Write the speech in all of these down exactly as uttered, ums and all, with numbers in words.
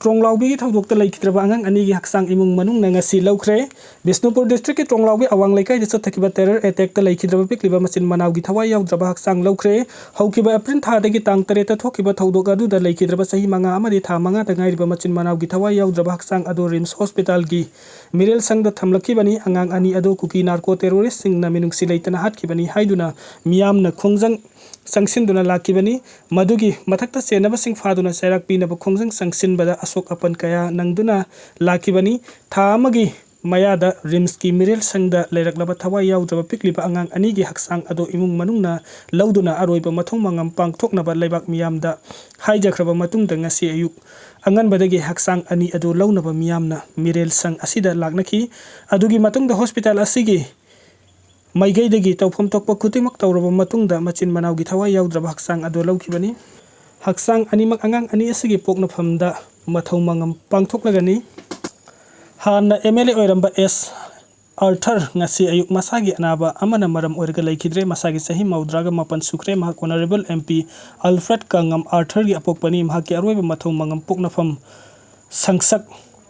ꯇ꯭ꯔꯣꯡꯂꯥꯎꯕꯤꯒꯤ ꯊꯧꯗꯣꯛꯇ ꯂꯩꯈꯤꯗ꯭ꯔꯕ ꯑꯉꯥꯡ ꯑꯅꯤꯒꯤ ꯍꯛꯆꯥꯡ ꯏꯃꯨꯡ ꯃꯅꯨꯡꯅ ꯉꯁꯤ ꯂꯧꯈ꯭ꯔꯦ꯫ ꯕꯤꯁꯅꯨꯄꯨꯔ ꯗꯤꯁꯇ꯭ꯔꯤꯛꯀꯤ ꯇ꯭ꯔꯣꯡꯂꯥꯎꯕꯤ ꯑꯋꯥꯡ ꯂꯩꯀꯥꯏꯗ ꯆꯠꯊꯈꯤꯕ ꯇꯦꯔꯔ ꯑꯦꯇꯦꯛꯇ ꯂꯩꯈꯤꯗ꯭ꯔꯕ ꯄꯤꯛꯂꯤꯕ ꯃꯆꯤꯟ ꯃꯅꯥꯎꯒꯤ ꯊꯋꯥꯏ ꯌꯥꯎꯗ꯭ꯔꯕ ꯍꯛꯆꯥꯡ ꯂꯧꯈ꯭ꯔꯦ꯫ ꯍꯧꯈꯤꯕ ꯑꯦꯄ꯭ꯔꯤꯜ ꯊꯥꯗꯒꯤ ꯇꯥꯡ ꯇꯔꯦꯠꯇ ꯊꯣꯛꯈꯤꯕ ꯊꯧꯗꯣꯛ ꯑꯗꯨꯗ ꯂꯩꯈꯤꯗ꯭ꯔꯕ ꯆꯍꯤ ꯃꯉꯥ ꯑꯃꯗꯤ ꯊꯥ ꯃꯉꯥꯗ ꯉꯥꯏꯔꯤꯕ ꯃꯆꯤꯟ ꯃꯅꯥꯎꯒꯤ ꯊꯋꯥꯏ ꯌꯥꯎꯗ꯭ꯔꯕ ꯍꯛꯆꯥꯡ ꯑꯗꯨ ꯔꯤꯝꯁ ꯍꯣꯁꯄꯤꯇꯥꯜꯒꯤ ꯃꯤꯔꯦꯜ ꯁꯪꯗ ꯊꯝꯂꯛꯈꯤꯕꯅꯤ꯫ ꯑꯉꯥꯡ ꯑꯅꯤ ꯑꯗꯨ ꯀꯨꯀꯤ ꯅꯥꯔꯀꯣ ꯇꯦꯔꯣꯔꯤꯁꯁꯤꯡꯅ ꯃꯤꯅꯨꯡꯁꯤ ꯂꯩꯇꯅ ꯍꯥꯠꯈꯤꯕꯅꯤ ꯍꯥꯏꯗꯨꯅ ꯃꯤꯌꯥꯝꯅ ꯈꯣꯡꯖꯪ ꯆꯪꯁꯤꯟꯗꯨꯅ ꯂꯥꯛꯈꯤꯕꯅꯤ꯫ ꯃꯗꯨꯒꯤ ꯃꯊꯛꯇ ꯆꯦꯟꯅꯕꯁꯤꯡ ꯐꯥꯗꯨꯅ ꯆꯩꯔꯥꯛ ꯄꯤꯅꯕ ꯈꯣꯡꯖꯪ ꯆꯪꯁꯤꯟꯕꯗ ꯑꯁꯣꯛ ꯑꯄꯟ ꯀꯌꯥ ꯅꯪꯗꯨꯅ ꯂꯥꯛꯈꯤꯕꯅꯤ꯫ ꯊꯥ ꯑꯃꯒꯤ ꯃꯌꯥꯗ ꯔꯤꯝꯁꯀꯤ ꯃꯤꯔꯦꯜ ꯁꯪꯗ ꯂꯩꯔꯛꯂꯕ ꯊꯋꯥꯏ ꯌꯥꯎꯗ꯭ꯔꯕ ꯄꯤꯛꯂꯤꯕ ꯑꯉꯥꯡ ꯑꯅꯤꯒꯤ ꯍꯛꯆꯥꯡ ꯑꯗꯨ ꯏꯃꯨꯡ ꯃꯅꯨꯡꯅ ꯂꯧꯗꯨꯅ ꯑꯔꯣꯏꯕ ꯃꯊꯧ ꯃꯉꯝ ꯄꯥꯡꯊꯣꯛꯅꯕ ꯂꯩꯕꯥꯛ ꯃꯤꯌꯥꯝꯗ ꯍꯥꯏꯖꯈ꯭ꯔꯕ ꯃꯇꯨꯡꯗ ꯉꯁꯤ ꯑꯌꯨꯛ ꯑꯉꯟꯕꯗꯒꯤ ꯍꯛꯆꯥꯡ ꯑꯅꯤ ꯑꯗꯨ ꯂꯧꯅꯕ ꯃꯤꯌꯥꯝꯅ ꯃꯤꯔꯦꯜ ꯁꯪ ꯑꯁꯤꯗ ꯂꯥꯛꯅꯈꯤ꯫ ꯑꯗꯨꯒꯤ ꯃꯇꯨꯡꯗ ꯍꯣꯁꯄꯤꯇꯥꯜ ꯑꯁꯤꯒꯤ ꯃꯥꯏꯀꯩꯗꯒꯤ ꯇꯧꯐꯝ ꯊꯣꯛꯄ ꯈꯨꯗꯤꯡꯃꯛ ꯇꯧꯔꯕ ꯃꯇꯨꯡꯗ ꯃꯆꯤꯟ ꯃꯅꯥꯎꯒꯤ ꯊꯋꯥꯏ ꯌꯥꯎꯗ꯭ꯔꯕ ꯍꯛꯆꯥꯡ ꯑꯗꯨ ꯂꯧꯈꯤꯕꯅꯤ꯫ ꯍꯛꯆꯥꯡ ꯑꯅꯤꯃꯛ ꯑꯉꯥꯡ ꯑꯅꯤ ꯑꯁꯤꯒꯤ ꯄꯣꯛꯅꯐꯝꯗ ꯃꯊꯧ ꯃꯉꯝ ꯄꯥꯡꯊꯣꯛꯂꯒꯅꯤ꯫ ꯍꯥꯟꯅ ꯑꯦꯝ ꯑꯦꯜ ꯑꯦ ꯑꯣꯏꯔꯝꯕ ꯑꯦꯁ ꯑꯥꯔꯊꯔ ꯉꯁꯤ ꯑꯌꯨꯛ ꯃꯁꯥꯒꯤ ꯑꯅꯥꯕ ꯑꯃꯅ ꯃꯔꯝ ꯑꯣꯏꯔꯒ ꯂꯩꯈꯤꯗ꯭ꯔꯦ꯫ ꯃꯁꯥꯒꯤ ꯆꯍꯤ ꯃꯧꯗ꯭ꯔꯥꯒ ꯃꯥꯄꯟ ꯁꯨꯈ꯭ꯔꯦ꯫ ꯃꯍꯥꯛ ꯑꯣꯅꯔꯦꯕꯜ ꯑꯦꯝ ꯄꯤ ꯑꯜꯐ꯭ꯔꯦꯗ ꯀꯪꯉꯝ ꯑꯥꯔꯊꯔꯒꯤ ꯑꯄꯣꯛꯄꯅꯤ꯫ ꯃꯍꯥꯛꯀꯤ ꯑꯔꯣꯏꯕ ꯃꯊꯧ ꯃꯉꯝ ꯄꯣꯛꯅꯐꯝ ꯁꯪꯁꯛ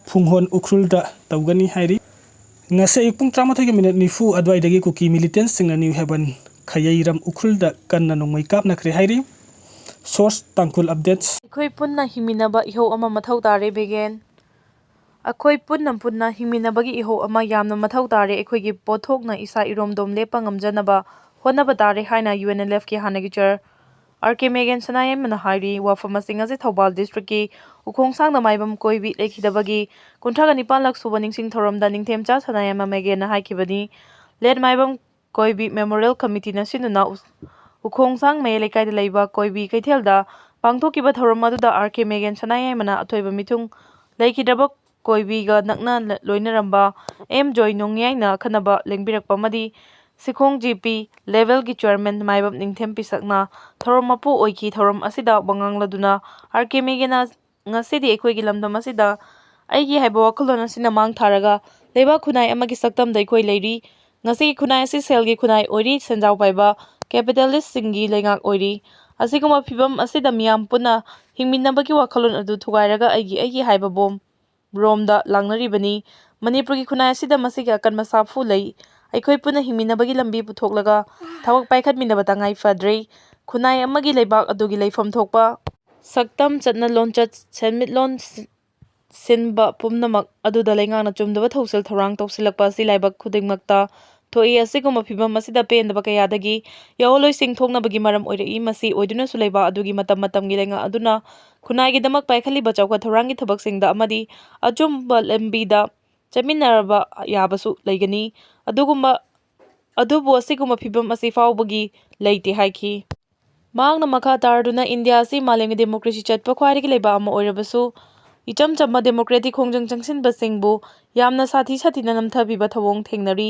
ꯐꯨꯡꯍꯣꯟ ꯎꯈ꯭ꯔꯨꯜꯗ ꯇꯧꯒꯅꯤ ꯍꯥꯏꯔꯤ꯫ ꯉꯁꯤ ꯑꯌꯨꯛ ꯄꯨꯡ ꯇꯔꯥꯃꯥꯊꯣꯏꯒꯤ ꯃꯤꯅꯤꯠ ꯅꯤꯐꯨ ꯑꯗꯨꯋꯥꯏꯗꯒꯤ ꯀꯨꯀꯤ ꯃꯤꯂꯤꯇꯦꯟꯁꯁꯤꯡꯅ ꯅ꯭ꯌꯨ ꯍꯦꯕꯟ ꯈꯌꯩꯔꯝ ꯎꯈ꯭ꯔꯨꯜꯗ ꯀꯟꯅ ꯅꯣꯡꯃꯩ ꯀꯥꯞꯅꯈ꯭ꯔꯦ ꯍꯥꯏꯔꯤ꯫ ꯁꯣꯔꯁ ꯇꯥꯡꯈꯨꯜ ꯑꯞꯗꯦꯠꯁ꯫ ꯑꯩꯈꯣꯏ ꯄꯨꯟꯅ ꯍꯤꯡꯃꯤꯟꯅꯕ ꯏꯍꯧ ꯑꯃ ꯃꯊꯧ ꯇꯥꯔꯦ, ꯕꯦꯒꯦꯟ꯫ ꯑꯩꯈꯣꯏ ꯄꯨꯟꯅ ꯄꯨꯟꯅ ꯍꯤꯡꯃꯤꯟꯅꯕꯒꯤ ꯏꯍꯧ ꯑꯃ ꯌꯥꯝꯅ ꯃꯊꯧ ꯇꯥꯔꯦ꯫ ꯑꯩꯈꯣꯏꯒꯤ ꯄꯣꯠꯊꯣꯛꯅ ꯏꯁꯥ ꯏꯔꯣꯝꯗꯣꯝ ꯂꯦꯞꯄ ꯉꯝꯖꯅꯕ ꯍꯣꯠꯅꯕ ꯇꯥꯔꯦ ꯍꯥꯏꯅ ꯌꯨ ꯑꯦꯟ ꯑꯦꯜ ꯑꯦꯐꯀꯤ ꯍꯥꯟꯅꯒꯤ ꯆꯤꯌꯔ ꯑꯥꯔ ꯀꯦ ꯃꯦꯒꯦꯟ ꯁꯅꯥꯌꯥꯏꯃꯅ ꯍꯥꯏꯔꯤ꯫ ꯋꯥꯐꯝ ꯑꯁꯤꯡ ꯑꯁꯤ ꯊꯧꯕꯥꯜ ꯗꯤꯁꯇ꯭ꯔꯤꯛꯀꯤ ꯎꯈꯣꯡꯁꯥꯡꯗ ꯃꯥꯏꯕꯝ ꯀꯣꯏꯕꯤ ꯂꯩꯈꯤꯗꯕꯒꯤ ꯀꯨꯟꯊ꯭ꯔꯥꯒ ꯅꯤꯄꯥꯟꯂꯛ ꯁꯨꯕ ꯅꯤꯡꯁꯤꯡ ꯊꯧꯔꯝꯗ ꯅꯤꯡꯊꯦꯝꯆꯥ ꯁꯅꯥꯌꯥꯏꯃ ꯃꯦꯒꯦꯟꯅ ꯍꯥꯏꯈꯤꯕꯅꯤ꯫ ꯂꯦꯠ ꯃꯥꯏꯕꯝ ꯀꯣꯏꯕꯤ ꯃꯦꯃꯣꯔꯤꯌꯦꯜ ꯀꯃꯤꯇꯤꯅ ꯁꯤꯟꯗꯨꯅ ꯎ-, ꯎꯈꯣꯡꯁꯥꯡ ꯃꯌꯥꯏ ꯂꯩꯀꯥꯏꯗ ꯂꯩꯕ ꯀꯣꯏꯕꯤ ꯀꯩꯊꯦꯜꯗ ꯄꯥꯡꯊꯣꯛꯈꯤꯕ ꯊꯧꯔꯝ ꯑꯗꯨꯗ ꯑꯥꯔ ꯀꯦ ꯃꯦꯒꯦꯟ ꯁꯅꯥꯌꯥꯏꯃꯅ ꯑꯊꯣꯏꯕ ꯃꯤꯊꯨꯡ ꯂꯩꯈꯤꯗ꯭ꯔꯕ ꯀꯣꯏꯕꯤꯒ ꯅꯛꯅ ꯂ-, ꯂꯣꯏꯅꯔꯝꯕ ꯑꯦꯝ ꯖꯣꯏ ꯅꯣꯡꯌꯥꯏꯅ ꯑꯈꯟꯅꯕ ꯂꯦꯡꯕꯤꯔꯛꯄ ꯑꯃꯗꯤ ꯁꯤꯈꯣꯡ ꯖꯤ ꯄꯤ ꯂꯦꯚꯦꯜꯒꯤ ꯆꯤꯌꯔꯃꯦꯟ ꯃꯥꯏꯕꯝ ꯅꯤꯡꯊꯦꯝ ꯄꯤꯁꯛꯅ ꯊꯧꯔꯝ ꯃꯄꯨ ꯑꯣꯏꯈꯤ꯫ ꯊꯧꯔꯝ ꯑꯁꯤꯗ ꯋꯥ ꯉꯥꯡꯂꯗꯨꯅ ꯑꯥꯔ ꯀꯦ ꯃꯦꯒꯦꯟꯅ ꯉꯁꯤꯗꯤ ꯑꯩꯈꯣꯏꯒꯤ ꯂꯝꯗꯝ ꯑꯁꯤꯗ ꯑꯩꯒꯤ ꯍꯥꯏꯕ ꯋꯥꯈꯜꯂꯣꯟ ꯑꯁꯤꯅ ꯃꯥꯡ ꯊꯥꯔꯒ ꯂꯩꯕꯥꯛ ꯈꯨꯟꯅꯥꯏ ꯑꯃꯒꯤ ꯁꯛꯇꯝꯗ ꯑꯩꯈꯣꯏ ꯂꯩꯔꯤ꯫ ꯉꯁꯤꯒꯤ ꯈꯨꯟꯅꯥꯏ ꯑꯁꯤ ꯁꯦꯜꯒꯤ ꯈꯨꯟꯅꯥꯏ ꯑꯣꯏꯔꯤ, ꯁꯦꯟꯖꯥꯎ ꯄꯥꯏꯕ ꯀꯦꯄꯤꯇꯦꯂꯤꯁꯁꯤꯡꯒꯤ ꯂꯩꯉꯥꯛ ꯑꯣꯏꯔꯤ꯫ ꯑꯁꯤꯒꯨꯝꯕ ꯐꯤꯕꯝ ꯑꯁꯤꯗ ꯃꯤꯌꯥꯝ ꯄꯨꯟꯅ ꯍꯤꯡꯃꯤꯟꯅꯕꯒꯤ ꯋꯥꯈꯜꯂꯣꯟ ꯑꯗꯨ ꯊꯨꯒꯥꯏꯔꯒ ꯑꯩꯒꯤ ꯑꯩꯒꯤ ꯍꯥꯏꯕ ꯕꯣꯝ ꯕ꯭ꯔꯣꯝꯗ ꯂꯥꯡꯅꯔꯤꯕꯅꯤ꯫ ꯃꯅꯤꯄꯨꯔꯒꯤ ꯈꯨꯟꯅꯥꯏ ꯑꯁꯤꯗ ꯃꯁꯤꯒꯤ ꯑꯀꯟꯕ ꯁꯥꯐꯨ ꯂꯩ꯫ ꯑꯩꯈꯣꯏ ꯄꯨꯟꯅ ꯍꯤꯡꯃꯤꯟꯅꯕꯒꯤ ꯂꯝꯕꯤ ꯄꯨꯊꯣꯛꯂꯒ ꯊꯕꯛ ꯄꯥꯏꯈꯠꯃꯤꯟꯅꯕ ꯇꯉꯥꯏ ꯐꯗ꯭ꯔꯦ꯫ ꯈꯨꯟꯅꯥꯏ ꯑꯃꯒꯤ ꯂꯩꯕꯥꯛ ꯑꯗꯨꯒꯤ ꯂꯩꯐꯝ ꯊꯣꯛꯄ ꯁꯛꯇꯝ, ꯆꯠꯅ ꯂꯣꯟꯆꯠ, ꯁꯦꯟꯃꯤꯠꯂꯣꯟ ꯁꯤ-, ꯁꯤꯟꯕ ꯄꯨꯝꯅꯃꯛ ꯑꯗꯨꯗ ꯂꯩꯉꯥꯛꯅ ꯆꯨꯝꯗꯕ ꯊꯧꯁꯤꯜ ꯊꯧꯔꯥꯡ ꯇꯧꯁꯤꯜꯂꯛꯄ ꯑꯁꯤ ꯂꯥꯏꯕꯛ ꯈꯨꯗꯤꯡꯃꯛꯇ ꯊꯣꯛꯏ꯫ ꯑꯁꯤꯒꯨꯝꯕ ꯐꯤꯕꯝ ꯑꯁꯤꯗ ꯄꯦꯟꯗꯕ ꯀꯌꯥꯗꯒꯤ ꯌꯥꯑꯣꯟꯂꯣꯏꯁꯤꯡ ꯊꯣꯛꯅꯕꯒꯤ ꯃꯔꯝ ꯑꯣꯏꯔꯛꯏ꯫ ꯃꯁꯤ ꯑꯣꯏꯗꯨꯅꯁꯨ ꯂꯩꯕꯥꯛ ꯑꯗꯨꯒꯤ ꯃꯇꯝ ꯃꯇꯝꯒꯤ ꯂꯩꯉꯥꯛ ꯑꯗꯨꯅ ꯈꯨꯟꯅꯥꯏꯒꯤꯗꯃꯛ ꯄꯥꯏꯈꯠꯂꯤꯕ ꯆꯥꯎꯈꯠ ꯊꯧꯔꯥꯡꯒꯤ ꯊꯕꯛꯁꯤꯡꯗ ꯑꯃꯗꯤ ꯑꯆꯨꯝꯕ ꯂꯝꯕꯤꯗ ꯆꯠꯃꯤꯟꯅꯔꯕ ꯌꯥꯕꯁꯨ ꯂꯩꯒꯅꯤ꯫ ꯑꯗꯨꯒꯨꯝꯕ, ꯑꯗꯨꯕꯨ ꯑꯁꯤꯒꯨꯝꯕ ꯐꯤꯕꯝ ꯑꯁꯤ ꯐꯥꯎꯕꯒꯤ ꯂꯩꯇꯦ ꯍꯥꯏꯈꯤ꯫ ꯃꯍꯥꯛꯅ ꯃꯈꯥ ꯇꯥꯔꯗꯨꯅ ꯏꯟꯗꯤꯌꯥ ꯑꯁꯤ ꯃꯥꯂꯦꯝꯒꯤ ꯗꯦꯃꯣꯀ꯭ꯔꯦꯁꯤ ꯆꯠꯄ ꯈ꯭ꯋꯥꯏꯗꯒꯤ ꯂꯩꯕꯥꯛ ꯑꯃ ꯑꯣꯏꯔꯕꯁꯨ, ꯏꯆꯝ ꯆꯝꯕ ꯗꯦꯃꯣꯀ꯭ꯔꯦꯇꯤꯛ ꯈꯣꯡꯖꯪ ꯆꯪꯁꯤꯟꯕꯁꯤꯡꯕꯨ ꯌꯥꯝꯅ ꯁꯥꯊꯤ ꯁꯥꯊꯤꯅ ꯅꯝꯊꯕꯤꯕ ꯊꯧꯑꯣꯡ ꯊꯦꯡꯅꯔꯤ꯫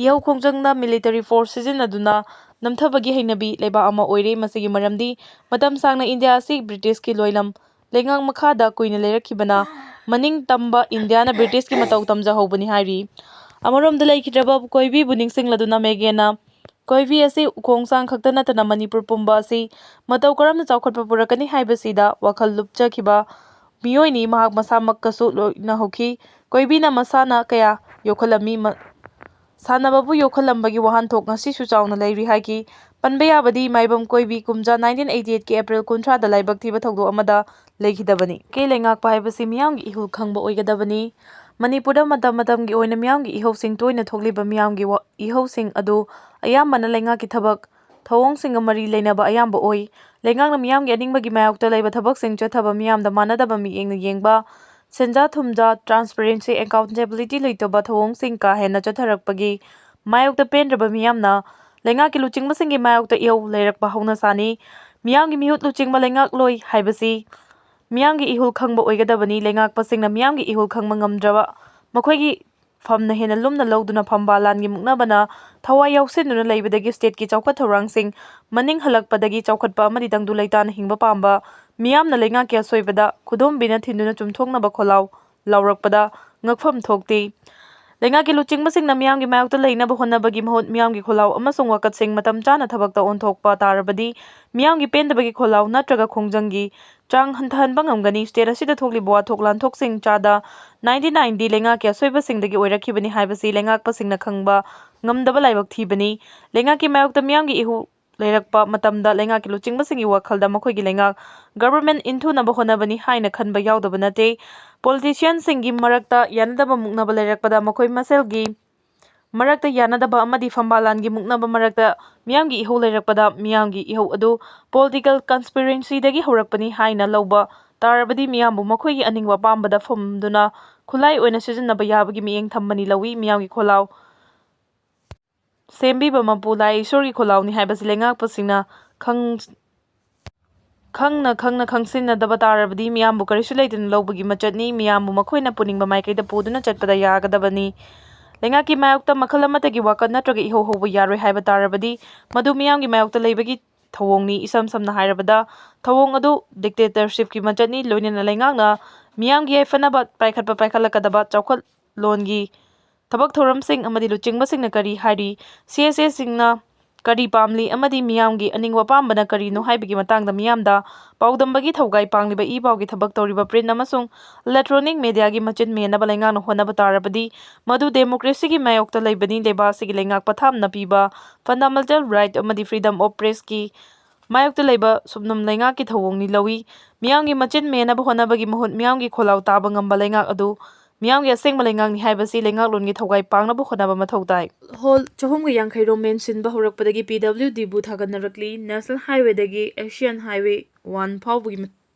ꯏꯍꯧ ꯈꯣꯡꯖꯪꯗ ꯃꯤꯂꯤꯇꯔꯤ ꯐꯣꯔꯁ ꯁꯤꯖꯤꯟꯅꯗꯨꯅ ꯅꯝꯊꯕꯒꯤ ꯍꯩꯅꯕꯤ ꯂꯩꯕꯥꯛ ꯑꯃ ꯑꯣꯏꯔꯦ꯫ ꯃꯁꯤꯒꯤ ꯃꯔꯝꯗꯤ ꯃꯇꯝ ꯁꯥꯡꯅ ꯏꯟꯗꯤꯌꯥ ꯑꯁꯤ ꯕ꯭ꯔꯤꯇꯤꯁꯀꯤ ꯂꯣꯏꯂꯝ ꯂꯩꯉꯥꯛ ꯃꯈꯥꯗ ꯀꯨꯏꯅ ꯂꯩꯔꯛꯈꯤꯕꯅ ꯃꯅꯤꯡ ꯇꯝꯕ ꯏꯟꯗꯤꯌꯥꯅ ꯕ꯭ꯔꯤꯇꯤꯁꯀꯤ ꯃꯇꯧ ꯇꯝꯖꯍꯧꯕꯅꯤ ꯍꯥꯏꯔꯤ꯫ ꯑꯃꯔꯣꯝꯗ ꯂꯩꯈꯤꯗ꯭ꯔꯕ ꯀꯣꯏꯕꯤꯕꯨ ꯅꯤꯡꯁꯤꯡꯂꯗꯨꯅ ꯃꯦꯒꯦꯅ ꯀꯣꯏꯕꯤ ꯑꯁꯤ ꯎꯈꯣꯡ ꯁꯥꯡ ꯈꯛꯇ ꯅꯠꯇꯅ ꯃꯅꯤꯄꯨꯔ ꯄꯨꯝꯕ ꯑꯁꯤ ꯃꯇꯧ ꯀꯔꯝꯅ ꯆꯥꯎꯈꯠꯄ ꯄꯨꯔꯛꯀꯅꯤ ꯍꯥꯏꯕꯁꯤꯗ ꯋꯥꯈꯜ ꯂꯨꯞꯆꯈꯤꯕ ꯃꯤꯑꯣꯏꯅꯤ꯫ ꯃꯍꯥꯛ ꯃꯁꯥꯃꯛꯀꯁꯨ ꯂꯣꯏꯅꯍꯧꯈꯤ꯫ ꯀꯣꯏꯕꯤꯅ ꯃꯁꯥꯟꯅ ꯀꯌꯥ ꯌꯣꯛꯈꯠꯂꯝꯃꯤ꯫ ꯃ-, ꯁꯥꯟꯅꯕꯕꯨ ꯌꯣꯛꯈꯠꯂꯝꯕꯒꯤ ꯋꯥꯍꯟꯊꯣꯛ ꯉꯁꯤꯁꯨ ꯆꯥꯎꯅ ꯂꯩꯔꯤ ꯍꯥꯏꯈꯤ꯫ ꯄꯟꯕ ꯌꯥꯕꯗꯤ ꯃꯥꯏꯕꯝ ꯀꯣꯏꯕꯤ ꯀꯨꯝꯖꯥ nineteen eighty eight ꯀꯤ April ꯀꯨꯟꯊ꯭ꯔꯥꯗ ꯂꯥꯏꯕꯛ ꯊꯤꯕ ꯊꯧꯗꯣꯛ ꯑꯃꯗ ꯂꯩꯈꯤꯗꯕꯅꯤ꯫ ꯀꯦ ꯂꯩꯉꯥꯛꯄ ꯍꯥꯏꯕꯁꯤ ꯃꯤꯌꯥꯝꯒꯤ ꯏꯍꯨꯜ ꯈꯪꯕ ꯑꯣꯏꯒꯗꯕꯅꯤ꯫ ꯃꯅꯤꯄꯨꯔꯗ ꯃꯇꯝ ꯃꯇꯝꯒꯤ ꯑꯣꯏꯅ ꯃꯤꯌꯥꯝꯒꯤ ꯏꯍꯧꯁꯤꯡ ꯇꯣꯏꯅ ꯊꯣꯛꯂꯤꯕ ꯃꯤꯌꯥꯝꯒꯤ ꯋꯥ-, ꯏꯍꯧꯁꯤꯡ ꯑꯗꯨ ꯑꯌꯥꯝꯕꯅ ꯂꯩꯉꯥꯛꯀꯤ ꯊꯕꯛ ꯊꯧꯑꯣꯡꯁꯤꯡꯒ ꯃꯔꯤ ꯂꯩꯅꯕ ꯑꯌꯥꯝꯕ ꯑꯣꯏ꯫ ꯂꯩꯉꯥꯛꯅ ꯃꯤꯌꯥꯝꯒꯤ ꯑꯅꯤꯡꯕꯒꯤ ꯃꯥꯌꯣꯛꯇ ꯂꯩꯕ ꯊꯕꯛꯁꯤꯡ ꯆꯠꯊꯕ ꯃꯤꯌꯥꯝꯗ ꯃꯥꯟꯅꯗꯕ ꯃꯤꯠꯌꯦꯡꯅ ꯌꯦꯡꯕ, ꯁꯦꯟꯖꯥ ꯊꯨꯝꯖꯥ, transparency, accountability ꯂꯩꯇꯕ ꯊꯧꯑꯣꯡꯁꯤꯡ ꯀꯥ ꯍꯦꯟꯅ ꯆꯠꯊꯔꯛꯄꯒꯤ ꯃꯥꯌꯣꯛꯇ ꯄꯦꯟꯗ꯭ꯔꯕ ꯃꯤꯌꯥꯝꯅ ꯂꯩꯉꯥꯛꯀꯤ ꯂꯨꯆꯤꯡꯕꯁꯤꯡꯒꯤ ꯃꯥꯌꯣꯛꯇ ꯏꯍꯧ ꯂꯩꯔꯛꯄ ꯍꯧꯅꯁꯥꯅꯤ꯫ ꯃꯤꯌꯥꯝꯒꯤ ꯃꯤꯍꯨꯠ ꯂꯨꯆꯤꯡꯕ ꯂꯩꯉꯥꯛꯂꯣꯏ ꯍꯥꯏꯕꯁꯤ ꯃꯤꯌꯥꯝꯒꯤ ꯏꯍꯨꯜ ꯈꯪꯕ ꯑꯣꯏꯒꯗꯕꯅꯤ꯫ ꯂꯩꯉꯥꯛꯄꯁꯤꯡꯅ ꯃꯤꯌꯥꯝꯒꯤ ꯏꯍꯨꯜ ꯈꯪꯕ ꯉꯝꯗ꯭ꯔꯕ, ꯃꯈꯣꯏꯒꯤ ꯐꯝꯅ ꯍꯦꯟꯅ ꯂꯨꯝꯅ ꯂꯧꯗꯨꯅ ꯐꯝꯕꯥꯜ ꯂꯥꯟꯒꯤ ꯃꯨꯛꯅꯕꯅ ꯊꯋꯥꯏ ꯌꯥꯎꯁꯤꯟꯗꯨꯅ ꯂꯩꯕꯗꯒꯤ stateꯀꯤ ꯆꯥꯎꯈꯠ ꯊꯧꯔꯥꯡꯁꯤꯡ ꯃꯅꯤꯡ ꯍꯜꯂꯛꯄꯗꯒꯤ ꯆꯥꯎꯈꯠꯄ ꯑꯃꯗꯤ ꯇꯪꯗꯨ ꯂꯩꯇꯥꯅ ꯍꯤꯡꯕ ꯄꯥꯝꯕ ꯃꯤꯌꯥꯝꯅ ꯂꯩꯉꯥꯛꯀꯤ ꯑꯁꯣꯏꯕꯗ ꯈꯨꯗꯣꯝꯕꯤꯅ ꯊꯤꯟꯗꯨꯅ ꯆꯨꯝꯊꯣꯛꯅꯕ ꯈꯣꯜꯂꯥꯎ ꯂꯥꯎꯔꯛꯄꯗ ꯉꯛꯐꯝ ꯊꯣꯛꯇꯦ꯫ ꯂꯩꯉꯥꯛꯀꯤ ꯂꯨꯆꯤꯡꯕꯁꯤꯡꯅ ꯃꯤꯌꯥꯝꯒꯤ ꯃꯥꯌꯣꯛꯇ ꯂꯩꯅꯕ ꯍꯣꯠꯅꯕꯒꯤ ꯃꯍꯨꯠ ꯃꯤꯌꯥꯝꯒꯤ ꯈꯣꯜꯂꯥꯎ ꯑꯃꯁꯨꯡ ꯋꯥꯀꯠꯁꯤꯡ ꯃꯇꯝ ꯆꯥꯅ ꯊꯕꯛꯇ ꯑꯣꯟꯊꯣꯛꯄ ꯇꯥꯔꯕꯗꯤ ꯃꯤꯌꯥꯝꯒꯤ ꯄꯦꯟꯗꯕꯒꯤ ꯈꯣꯜꯂꯥꯎ ꯅꯠꯇ꯭ꯔꯒ ꯈꯣꯡꯖꯪꯒꯤ ꯆꯥꯡ ꯍꯟꯊꯍꯟꯕ ꯉꯝꯒꯅꯤ꯫ State ꯑꯁꯤꯗ ꯊꯣꯛꯂꯤꯕ ꯋꯥꯊꯣꯛ ꯂꯥꯟꯊꯣꯛꯁꯤꯡ ꯆꯥꯗ ninety nine ꯗꯤ ꯂꯩꯉꯥꯛꯀꯤ ꯑꯁꯣꯏꯕꯁꯤꯡꯗꯒꯤ ꯑꯣꯏꯔꯛꯈꯤꯕꯅꯤ ꯍꯥꯏꯕꯁꯤ ꯂꯩꯉꯥꯛꯄꯁꯤꯡꯅ ꯈꯪꯕ ꯉꯝꯗꯕ ꯂꯥꯏꯕꯛ ꯊꯤꯕꯅꯤ꯫ ꯂꯩꯉꯥꯛꯀꯤ ꯃꯥꯌꯣꯛꯇ ꯃꯤꯌꯥꯝꯒꯤ ꯏꯍꯨ ꯂꯩꯔꯛꯄ ꯃꯇꯝꯗ ꯂꯩꯉꯥꯛꯀꯤ ꯂꯨꯆꯤꯡꯕꯁꯤꯡꯒꯤ ꯋꯥꯈꯜꯗ ꯃꯈꯣꯏꯒꯤ ꯂꯩꯉꯥꯛ government ꯏꯟꯊꯨꯅꯕ ꯍꯣꯠꯅꯕꯅꯤ ꯍꯥꯏꯅ ꯈꯟꯕ ꯌꯥꯎꯗꯕ ꯅꯠꯇꯦ꯫ Politician ꯁꯤꯡꯒꯤ ꯃꯔꯛꯇ ꯌꯥꯅꯗꯕ ꯃꯨꯛꯅꯕ ꯂꯩꯔꯛꯄꯗ ꯃꯈꯣꯏ ꯃꯁꯦꯜꯒꯤ ꯃꯔꯛꯇ ꯌꯥꯅꯗꯕ ꯑꯃꯗꯤ ꯐꯝꯕꯥꯂꯥꯟꯒꯤ ꯃꯨꯛꯅꯕ ꯃꯔꯛꯇ ꯃꯤꯌꯥꯝꯒꯤ ꯏꯍꯧ ꯂꯩꯔꯛꯄꯗ ꯃꯤꯌꯥꯝꯒꯤ ꯏꯍꯧ ꯑꯗꯨ political conspiracy ꯗꯒꯤ ꯍꯧꯔꯛꯄꯅꯤ ꯍꯥꯏꯅ ꯂꯧꯕ ꯇꯥꯔꯕꯗꯤ ꯃꯤꯌꯥꯝꯕꯨ ꯃꯈꯣꯏꯒꯤ ꯑꯅꯤꯡꯕ ꯑꯄꯥꯝꯕꯗ ꯐꯨꯝꯗꯨꯅ ꯈꯨꯠꯂꯥꯏ ꯑꯣꯏꯅ ꯁꯤꯖꯤꯟꯅꯕ ꯌꯥꯕꯒꯤ ꯃꯤꯠꯌꯦꯡ ꯊꯝꯕꯅꯤ ꯂꯧꯏ꯫ ꯃꯤꯌꯥꯝꯒꯤ ꯈꯣꯜꯂꯥꯎ ꯁꯦꯝꯕꯤꯕ ꯃꯄꯨ ꯂꯥꯏ ꯏꯁꯣꯔꯒꯤ ꯈꯣꯜꯂꯥꯎꯅꯤ ꯍꯥꯏꯕꯁꯤ ꯂꯩꯉꯥꯛꯄꯁꯤꯡꯅ ꯈꯪ-, ꯈꯪꯅ ꯈꯪꯅ ꯈꯪꯁꯤꯟꯅꯗꯕ ꯇꯥꯔꯕꯗꯤ ꯃꯤꯌꯥꯝꯕꯨ ꯀꯔꯤꯁꯨ ꯂꯩꯇꯅ ꯂꯧꯕꯒꯤ ꯃꯆꯠꯅꯤ꯫ ꯃꯤꯌꯥꯝꯕꯨ ꯃꯈꯣꯏꯅ ꯄꯨꯅꯤꯡꯕ ꯃꯥꯏꯀꯩꯗ ꯄꯨꯗꯨꯅ ꯆꯠꯄꯗ ꯌꯥꯒꯗꯕꯅꯤ꯫ ꯂꯩꯉꯥꯛꯀꯤ ꯃꯥꯌꯣꯛꯇ ꯃꯈꯜ ꯑꯃꯠꯇꯒꯤ ꯋꯥꯀꯠ ꯅꯠꯇ꯭ꯔꯒ ꯏꯍꯧ ꯍꯧꯕ ꯌꯥꯔꯣꯏ ꯍꯥꯏꯕ ꯇꯥꯔꯕꯗꯤ ꯃꯗꯨ ꯃꯤꯌꯥꯝꯒꯤ ꯃꯥꯌꯣꯛꯇ ꯂꯩꯕꯒꯤ ꯊꯧꯑꯣꯡꯅꯤ꯫ ꯏꯁꯝ ꯁꯝꯅ ꯍꯥꯏꯔꯕꯗ ꯊꯧꯑꯣꯡ ꯑꯗꯨ dictatorship ꯀꯤ ꯃꯆꯠꯅꯤ꯫ ꯂꯣꯏꯅꯅ ꯂꯩꯉꯥꯛꯅ ꯃꯤꯌꯥꯝꯒꯤ ꯌꯥꯏꯐꯅꯕ ꯄꯥꯏꯈꯠꯄ ꯄꯥꯏꯈꯠꯂꯛꯀꯗꯕ ꯆꯥꯎꯈꯠꯂꯣꯟꯒꯤ ꯊꯕꯛ ꯊꯧꯔꯝꯁꯤꯡ ꯑꯃꯗꯤ ꯂꯨꯆꯤꯡꯕꯁꯤꯡꯅ ꯀꯔꯤ ꯍꯥꯏꯔꯤ, CSA ꯁꯤꯡꯅ ꯀꯔꯤ ꯄꯥꯝꯂꯤ ꯑꯃꯗꯤ ꯃꯤꯌꯥꯝꯒꯤ ꯑꯅꯤꯡꯕ ꯑꯄꯥꯝꯕꯅ ꯀꯔꯤꯅꯣ ꯍꯥꯏꯕꯒꯤ ꯃꯇꯥꯡꯗ ꯃꯤꯌꯥꯝꯗ ꯄꯥꯎꯗꯝꯕꯒꯤ ꯊꯧꯒꯥꯏ ꯄꯥꯡꯂꯤꯕ ꯏ ꯄꯥꯎꯒꯤ ꯊꯕꯛ ꯇꯧꯔꯤꯕ print ꯑꯃꯁꯨꯡ electronic media ꯒꯤ ꯃꯆꯤꯟ ꯃꯦꯟꯅꯕ ꯂꯩꯉꯥꯛꯅ ꯍꯣꯠꯅꯕ ꯇꯥꯔꯕꯗꯤ ꯃꯗꯨ democracy ꯒꯤ ꯃꯥꯌꯣꯛꯇ ꯂꯩꯕꯅꯤ꯫ ꯂꯩꯕꯥꯛ ꯑꯁꯤꯒꯤ ꯂꯩꯉꯥꯛ ꯄꯊꯥꯞꯅ ꯄꯤꯕ fundamental right ꯑꯃꯗꯤ freedom of press ꯀꯤ ꯃꯥꯌꯣꯛꯇ ꯂꯩꯕ ꯁꯨꯞꯅꯝ ꯂꯩꯉꯥꯛꯀꯤ ꯊꯧꯑꯣꯡꯅꯤ ꯂꯧꯏ꯫ ꯃꯤꯌꯥꯝꯒꯤ ꯃꯆꯤꯟ ꯃꯦꯟꯅꯕ ꯍꯣꯠꯅꯕꯒꯤ ꯃꯍꯨꯠ ꯃꯤꯌꯥꯝꯒꯤ ꯈꯣꯜꯂꯥꯎ ꯇꯥꯕ ꯉꯝꯕ ꯂꯩꯉꯥꯛ ꯑꯗꯨ ꯃꯤꯌꯥꯝꯒꯤ ꯑꯁꯦꯡꯕ ꯂꯩꯉꯥꯛꯅꯤ ꯍꯥꯏꯕꯁꯤ ꯂꯩꯉꯥꯛꯂꯣꯟꯒꯤ ꯊꯧꯒꯥꯏ ꯄꯥꯡꯅꯕ ꯍꯣꯠꯅꯕ ꯃꯊꯧ ꯇꯥꯏ꯫ Hall ꯆꯍꯨꯝꯒ ꯌꯥꯡꯈꯩ ꯔꯣꯝ ꯃꯦꯟꯁꯤꯟꯕ ꯍꯧꯔꯛꯄꯗꯒꯤ PWD ꯕꯨ ꯊꯥꯒꯠꯅꯔꯛꯂꯤ꯫ National Highway ꯗꯒꯤ Asian Highway one ꯐꯥꯎꯕꯒꯤ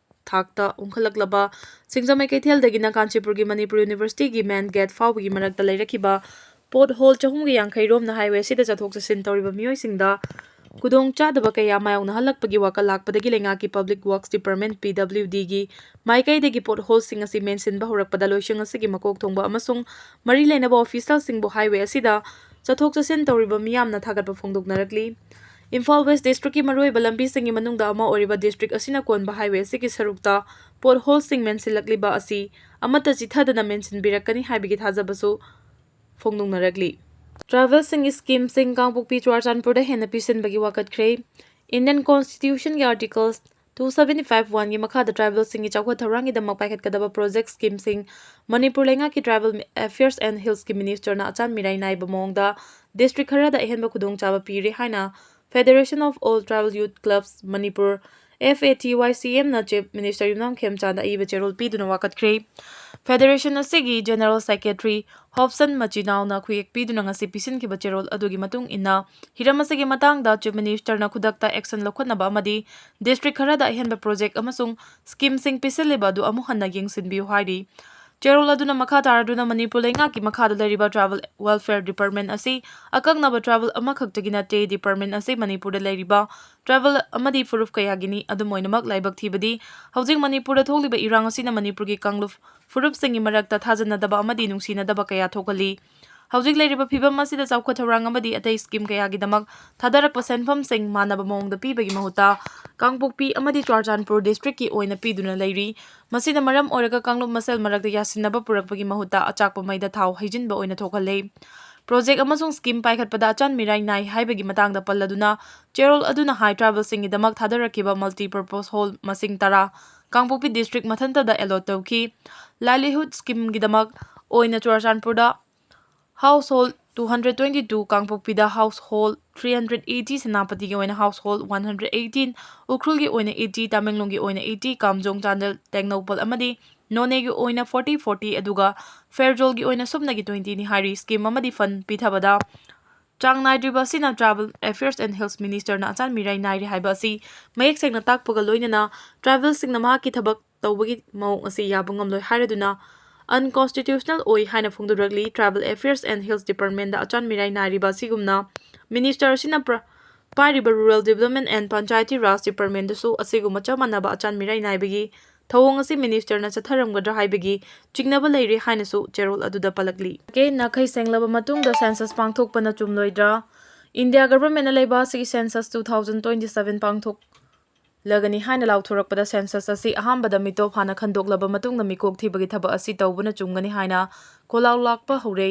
ꯊꯥꯛꯇ ꯎꯪꯈꯠꯂꯛꯂꯕ ꯁꯤꯡꯖꯃꯩ ꯀꯩꯊꯦꯜꯗꯒꯤꯅ ꯀꯥꯟꯆꯤꯄꯨꯔꯒꯤ ꯃꯅꯤꯄꯨꯔ University ꯒꯤ main gate ꯐꯥꯎꯕꯒꯤ ꯃꯔꯛꯇ ꯂꯩꯔꯛꯈꯤꯕ pothole ꯆꯍꯨꯝꯒ ꯌꯥꯡꯈꯩ ꯔꯣꯝꯅ highway ꯑꯁꯤꯗ ꯆꯠꯊꯣꯛ ꯆꯠꯁꯤꯟ ꯇꯧꯔꯤꯕ ꯃꯤꯑꯣꯏꯁꯤꯡꯗ ꯈꯨꯗꯣꯡ ꯆꯥꯗꯕ ꯀꯌꯥ ꯃꯥꯌꯣꯛꯅꯍꯜꯂꯛꯄꯒꯤ ꯋꯥꯀꯠ ꯂꯥꯛꯄꯗꯒꯤ ꯂꯩꯉꯥꯛꯀꯤ Public Works Department, PWD ꯒꯤ ꯃꯥꯏꯀꯩꯗꯒꯤ pothole ꯁꯤꯡ ꯑꯁꯤ ꯃꯦꯟꯁꯤꯟꯕ ꯍꯧꯔꯛꯄꯗ ꯂꯣꯏꯁꯪ ꯑꯁꯤꯒꯤ ꯃꯀꯣꯛ ꯊꯣꯡꯕ ꯑꯃꯁꯨꯡ ꯃꯔꯤ ꯂꯩꯅꯕ official ꯁꯤꯡꯕꯨ highway ꯑꯁꯤꯗ ꯆꯠꯊꯣꯛ ꯆꯠꯁꯤꯟ ꯇꯧꯔꯤꯕ ꯃꯤꯌꯥꯝꯅ ꯊꯥꯒꯠꯄ ꯐꯣꯡꯗꯣꯛꯅꯔꯛꯂꯤ꯫ ꯏꯝꯐꯥꯜ West District ꯀꯤ ꯃꯔꯨꯑꯣꯏꯕ ꯂꯝꯕꯤꯁꯤꯡꯒꯤ ꯃꯅꯨꯡꯗ ꯑꯃ ꯑꯣꯏꯔꯤꯕ district ꯑꯁꯤꯅ ꯀꯣꯟꯕ highway ꯑꯁꯤꯒꯤ ꯁꯔꯨꯛꯇ pothole ꯁꯤꯡ ꯃꯦꯟꯁꯤꯜꯂꯛꯂꯤꯕ ꯑꯁꯤ ꯑꯃꯠꯇ ꯆꯤꯊꯗꯅ ꯃꯦꯟꯁꯤꯟꯕꯤꯔꯛꯀꯅꯤ ꯍꯥꯏꯕꯒꯤ ꯊꯥꯖꯕꯁꯨ ꯐꯣꯡꯗꯣꯛꯅꯔꯛꯂꯤ꯫ Tribalꯁꯤꯡꯒꯤ schemeꯁꯤꯡ ꯀꯥꯡꯄꯣꯛꯄꯤ ꯆꯨꯔꯥꯆꯥꯟꯄꯨꯔꯗ ꯍꯦꯟꯅ ꯄꯤꯁꯤꯟꯕꯒꯤ ꯋꯥꯀꯠꯈ꯭ꯔꯦ꯫ Indian Constitutionꯒꯤ Articles two seventy five one ꯒꯤ ꯃꯈꯥꯗ tribalꯁꯤꯡꯒꯤ ꯆꯥꯎꯈꯠ ꯊꯧꯔꯥꯡꯒꯤꯗꯃꯛ ꯄꯥꯏꯈꯠꯀꯗꯕ project schemeꯁꯤꯡ ꯃꯅꯤꯄꯨꯔ ꯂꯩꯉꯥꯛꯀꯤ Tribal Affairs and Hillsꯀꯤ ministerꯅ ꯑꯆꯥꯟ ꯃꯤꯔꯥꯏ ꯅꯥꯏꯕ ꯃꯑꯣꯡꯗ district ꯈꯔꯗ ꯑꯍꯦꯟꯕ ꯈꯨꯗꯣꯡꯆꯥꯕ ꯄꯤꯔꯦ ꯍꯥꯏꯅ Federation of All Tribal Youth Clubs Manipur, F A T Y C M ꯅ Chief Minister ꯌꯨꯝꯅꯥꯝ ꯈꯦꯝꯆꯥꯟꯗ ꯑꯏꯕ ꯆꯦꯔꯣꯜ ꯄꯤꯗꯨꯅ ꯋꯥꯀꯠꯈ꯭ꯔꯦ꯫ Federation ꯑꯁꯤꯒꯤ General Secretary ꯍꯣꯞꯁꯟ ꯃꯆꯤꯅꯥꯎꯅ ꯈꯨꯌꯦꯛ ꯄꯤꯗꯨꯅ ꯉꯁꯤ ꯄꯤꯁꯤꯟꯈꯤꯕ ꯆꯦꯔꯣꯜ ꯑꯗꯨꯒꯤ ꯃꯇꯨꯡ ꯏꯟꯅ, ꯍꯤꯔꯝ ꯑꯁꯤꯒꯤ ꯃꯇꯥꯡꯗ Chief Ministerꯅ ꯈꯨꯗꯛꯇ action ꯂꯧꯈꯠꯅꯕ ꯑꯃꯗꯤ district ꯈꯔꯗ ꯑꯍꯦꯟꯕ project ꯑꯃꯁꯨꯡ schemeꯁꯤꯡ ꯄꯤꯁꯤꯜꯂꯤꯕ ꯑꯗꯨ ꯑꯃꯨꯛ ꯍꯟꯅ ꯌꯦꯡꯁꯤꯟꯕꯤꯌꯨ ꯍꯥꯏꯔꯤ꯫ ꯆꯦꯔꯣꯜ ꯑꯗꯨꯅ ꯃꯈꯥ ꯇꯥꯔꯗꯨꯅ ꯃꯅꯤꯄꯨꯔ ꯂꯩꯉꯥꯛꯀꯤ ꯃꯈꯥꯗ ꯂꯩꯔꯤꯕ Tribal Welfare Department ꯑꯁꯤ ꯑꯀꯛꯅꯕ tribal ꯑꯃꯈꯛꯇꯒꯤ ꯅꯠꯇꯦ꯫ Department ꯑꯁꯤ ꯃꯅꯤꯄꯨꯔꯗ ꯂꯩꯔꯤꯕ tribal ꯑꯃꯗꯤ ꯐꯨꯔꯨꯞ ꯀꯌꯥꯒꯤꯅꯤ꯫ ꯑꯗꯨꯝ ꯑꯣꯏꯅꯃꯛ, ꯂꯥꯏꯕꯛ ꯊꯤꯕꯗꯤ ꯍꯧꯖꯤꯛ ꯃꯅꯤꯄꯨꯔꯗ ꯊꯣꯛꯂꯤꯕ ꯏꯔꯥꯡ ꯑꯁꯤꯅ ꯃꯅꯤꯄꯨꯔꯒꯤ ꯀꯥꯡꯂꯨꯞ ꯐꯨꯔꯨꯞꯁꯤꯡꯒꯤ ꯃꯔꯛꯇ ꯊꯥꯖꯅꯗꯕ ꯑꯃꯗꯤ ꯅꯨꯡꯁꯤꯅꯗꯕ ꯀꯌꯥ ꯊꯣꯛꯍꯜꯂꯤ꯫ ꯍꯧꯖꯤꯛ ꯂꯩꯔꯤꯕ ꯐꯤꯕꯝ ꯑꯁꯤꯗ ꯆꯥꯎꯈꯠ ꯊꯧꯔꯥꯡ ꯑꯃꯗꯤ ꯑꯇꯩ scheme ꯀꯌꯥꯒꯤꯗꯃꯛ ꯊꯥꯗꯔꯛꯄ ꯁꯦꯟꯐꯝꯁꯤꯡ ꯃꯥꯟꯅꯕ ꯃꯑꯣꯡꯗ ꯄꯤꯕꯒꯤ ꯃꯍꯨꯠꯇ ꯀꯥꯡꯄꯣꯛꯄꯤ ꯑꯃꯗꯤ ꯆꯨꯔꯥꯆꯥꯟꯄꯨꯔ districtꯀꯤ ꯑꯣꯏꯅ ꯄꯤꯗꯨꯅ ꯂꯩꯔꯤ꯫ ꯃꯁꯤꯅ ꯃꯔꯝ ꯑꯣꯏꯔꯒ ꯀꯥꯡꯂꯨꯞ ꯃꯁꯦꯜ ꯃꯔꯛꯇ ꯌꯥꯁꯤꯟꯅꯕ ꯄꯨꯔꯛꯄꯒꯤ ꯃꯍꯨꯠꯇ ꯑꯆꯥꯛꯄ ꯃꯩꯗ ꯊꯥꯎ ꯍꯩꯖꯤꯟꯕ ꯑꯣꯏꯅ ꯊꯣꯛꯍꯜꯂꯦ꯫ Project ꯑꯃꯁꯨꯡ scheme ꯄꯥꯏꯈꯠꯄꯗ ꯑꯆꯥꯟ ꯃꯤꯔꯥꯏ ꯅꯥꯏ ꯍꯥꯏꯕꯒꯤ ꯃꯇꯥꯡꯗ ꯄꯜꯂꯗꯨꯅ ꯆꯦꯔꯣꯜ ꯑꯗꯨꯅ ꯍꯥꯏ, tribalꯁꯤꯡꯒꯤꯗꯃꯛ ꯊꯥꯗꯔꯛꯈꯤꯕ multi purpose hall ꯃꯁꯤꯡ ꯇꯔꯥ ꯀꯥꯡꯄꯣꯛꯄꯤ district ꯃꯊꯟꯇꯗ allot ꯇꯧꯈꯤ꯫ Livelihood schemeꯒꯤꯗꯃꯛ ꯑꯣꯏꯅ ꯆꯨꯔꯥꯆꯥꯟꯄꯨꯔꯗ household two hundred twenty two, ꯀꯥꯡꯄꯣꯛꯄꯤꯗ household three hundred eighty, ꯁꯦꯅꯥꯄꯇꯤꯒꯤ ꯑꯣꯏꯅ household one hundred eighteen, ꯎꯈ꯭ꯔꯨꯜꯒꯤ ꯑꯣꯏꯅ eighty, ꯇꯃꯦꯡꯂꯣꯡꯒꯤ ꯑꯣꯏꯅ eighty, ꯀꯥꯝꯖꯣꯡ, ꯆꯥꯟꯗꯦꯜ, ꯇꯦꯡꯅꯧꯄꯜ ꯑꯃꯗꯤ ꯅꯣꯅꯦꯒꯤ ꯑꯣꯏꯅ forty forty, ꯑꯗꯨꯒ ꯐꯦꯔꯖꯣꯜꯒꯤ ꯑꯣꯏꯅ ꯁꯨꯞꯅꯒꯤ twenty ꯅꯤ ꯍꯥꯏꯔꯤ꯫ Scheme ꯑꯃꯗꯤ fund ꯄꯤꯊꯕꯗ ꯆꯥꯡ ꯅꯥꯏꯗ꯭ꯔꯤꯕ ꯑꯁꯤꯅ Tribal Affairs and Hills ministerꯅ ꯑꯆꯥꯟ ꯃꯤꯔꯥꯏ ꯅꯥꯏꯔꯤ ꯍꯥꯏꯕ ꯑꯁꯤ ꯃꯌꯦꯛ ꯁꯦꯡꯅ ꯇꯥꯛꯄꯒ ꯂꯣꯏꯅꯅ tribalꯁꯤꯡꯅ ꯃꯍꯥꯛꯀꯤ ꯊꯕꯛ ꯇꯧꯕꯒꯤ ꯃꯑꯣꯡ ꯑꯁꯤ ꯌꯥꯕ ꯉꯝꯂꯣꯏ ꯍꯥꯏꯔꯗꯨꯅ unconstitutional ꯑꯣꯏ ꯍꯥꯏꯅ ꯐꯣꯡꯗꯣꯔꯛꯂꯤ꯫ Tribal Affairs and Hills Departmentꯗ ꯑꯆꯥꯟ ꯃꯤꯔꯥꯏ ꯅꯥꯏꯔꯤꯕ ꯑꯁꯤꯒꯨꯝꯅ minister ꯑꯁꯤꯅ ꯄ꯭ꯔ-, ꯄꯥꯏꯔꯤꯕ Rural Development and Panchayati Raj Departmentꯗꯁꯨ ꯑꯁꯤꯒꯨꯝꯕ ꯆꯞ ꯃꯥꯟꯅꯕ ꯑꯆꯥꯟ ꯃꯤꯔꯥꯏ ꯅꯥꯏꯕꯒꯤ ꯊꯧꯑꯣꯡ ꯑꯁꯤ ministerꯅ ꯆꯠꯊꯔꯝꯒꯗ꯭ꯔꯥ ꯍꯥꯏꯕꯒꯤ ꯆꯤꯡꯅꯕ ꯂꯩꯔꯤ ꯍꯥꯏꯅꯁꯨ ꯆꯦꯔꯣꯜ ꯑꯗꯨꯗ ꯄꯜꯂꯛꯂꯤ꯫ ꯀꯦ ꯅꯥꯈꯩ ꯁꯦꯡꯂꯕ ꯃꯇꯨꯡꯗ census ꯄꯥꯡꯊꯣꯛꯄꯅ ꯆꯨꯝꯂꯣꯏꯗ꯭ꯔꯥ? India governmentꯅ ꯂꯩꯕꯥꯛ ꯑꯁꯤꯒꯤ census two thousand twenty seven ꯄꯥꯡꯊꯣꯛ ꯂꯒꯅꯤ ꯍꯥꯏꯅ ꯂꯥꯎꯊꯣꯔꯛꯄꯗ census ꯑꯁꯤ ꯑꯍꯥꯟꯕꯗ ꯃꯤꯇꯣꯞ ꯍꯥꯟꯅ ꯈꯟꯗꯣꯛꯂꯕ ꯃꯇꯨꯡꯗ ꯃꯤꯀꯣꯛ ꯊꯤꯕꯒꯤ ꯊꯕꯛ ꯑꯁꯤ ꯇꯧꯕꯅ ꯆꯨꯝꯒꯅꯤ ꯍꯥꯏꯅ ꯈꯣꯜꯂꯥꯎ ꯂꯥꯛꯄ ꯍꯧꯔꯦ꯫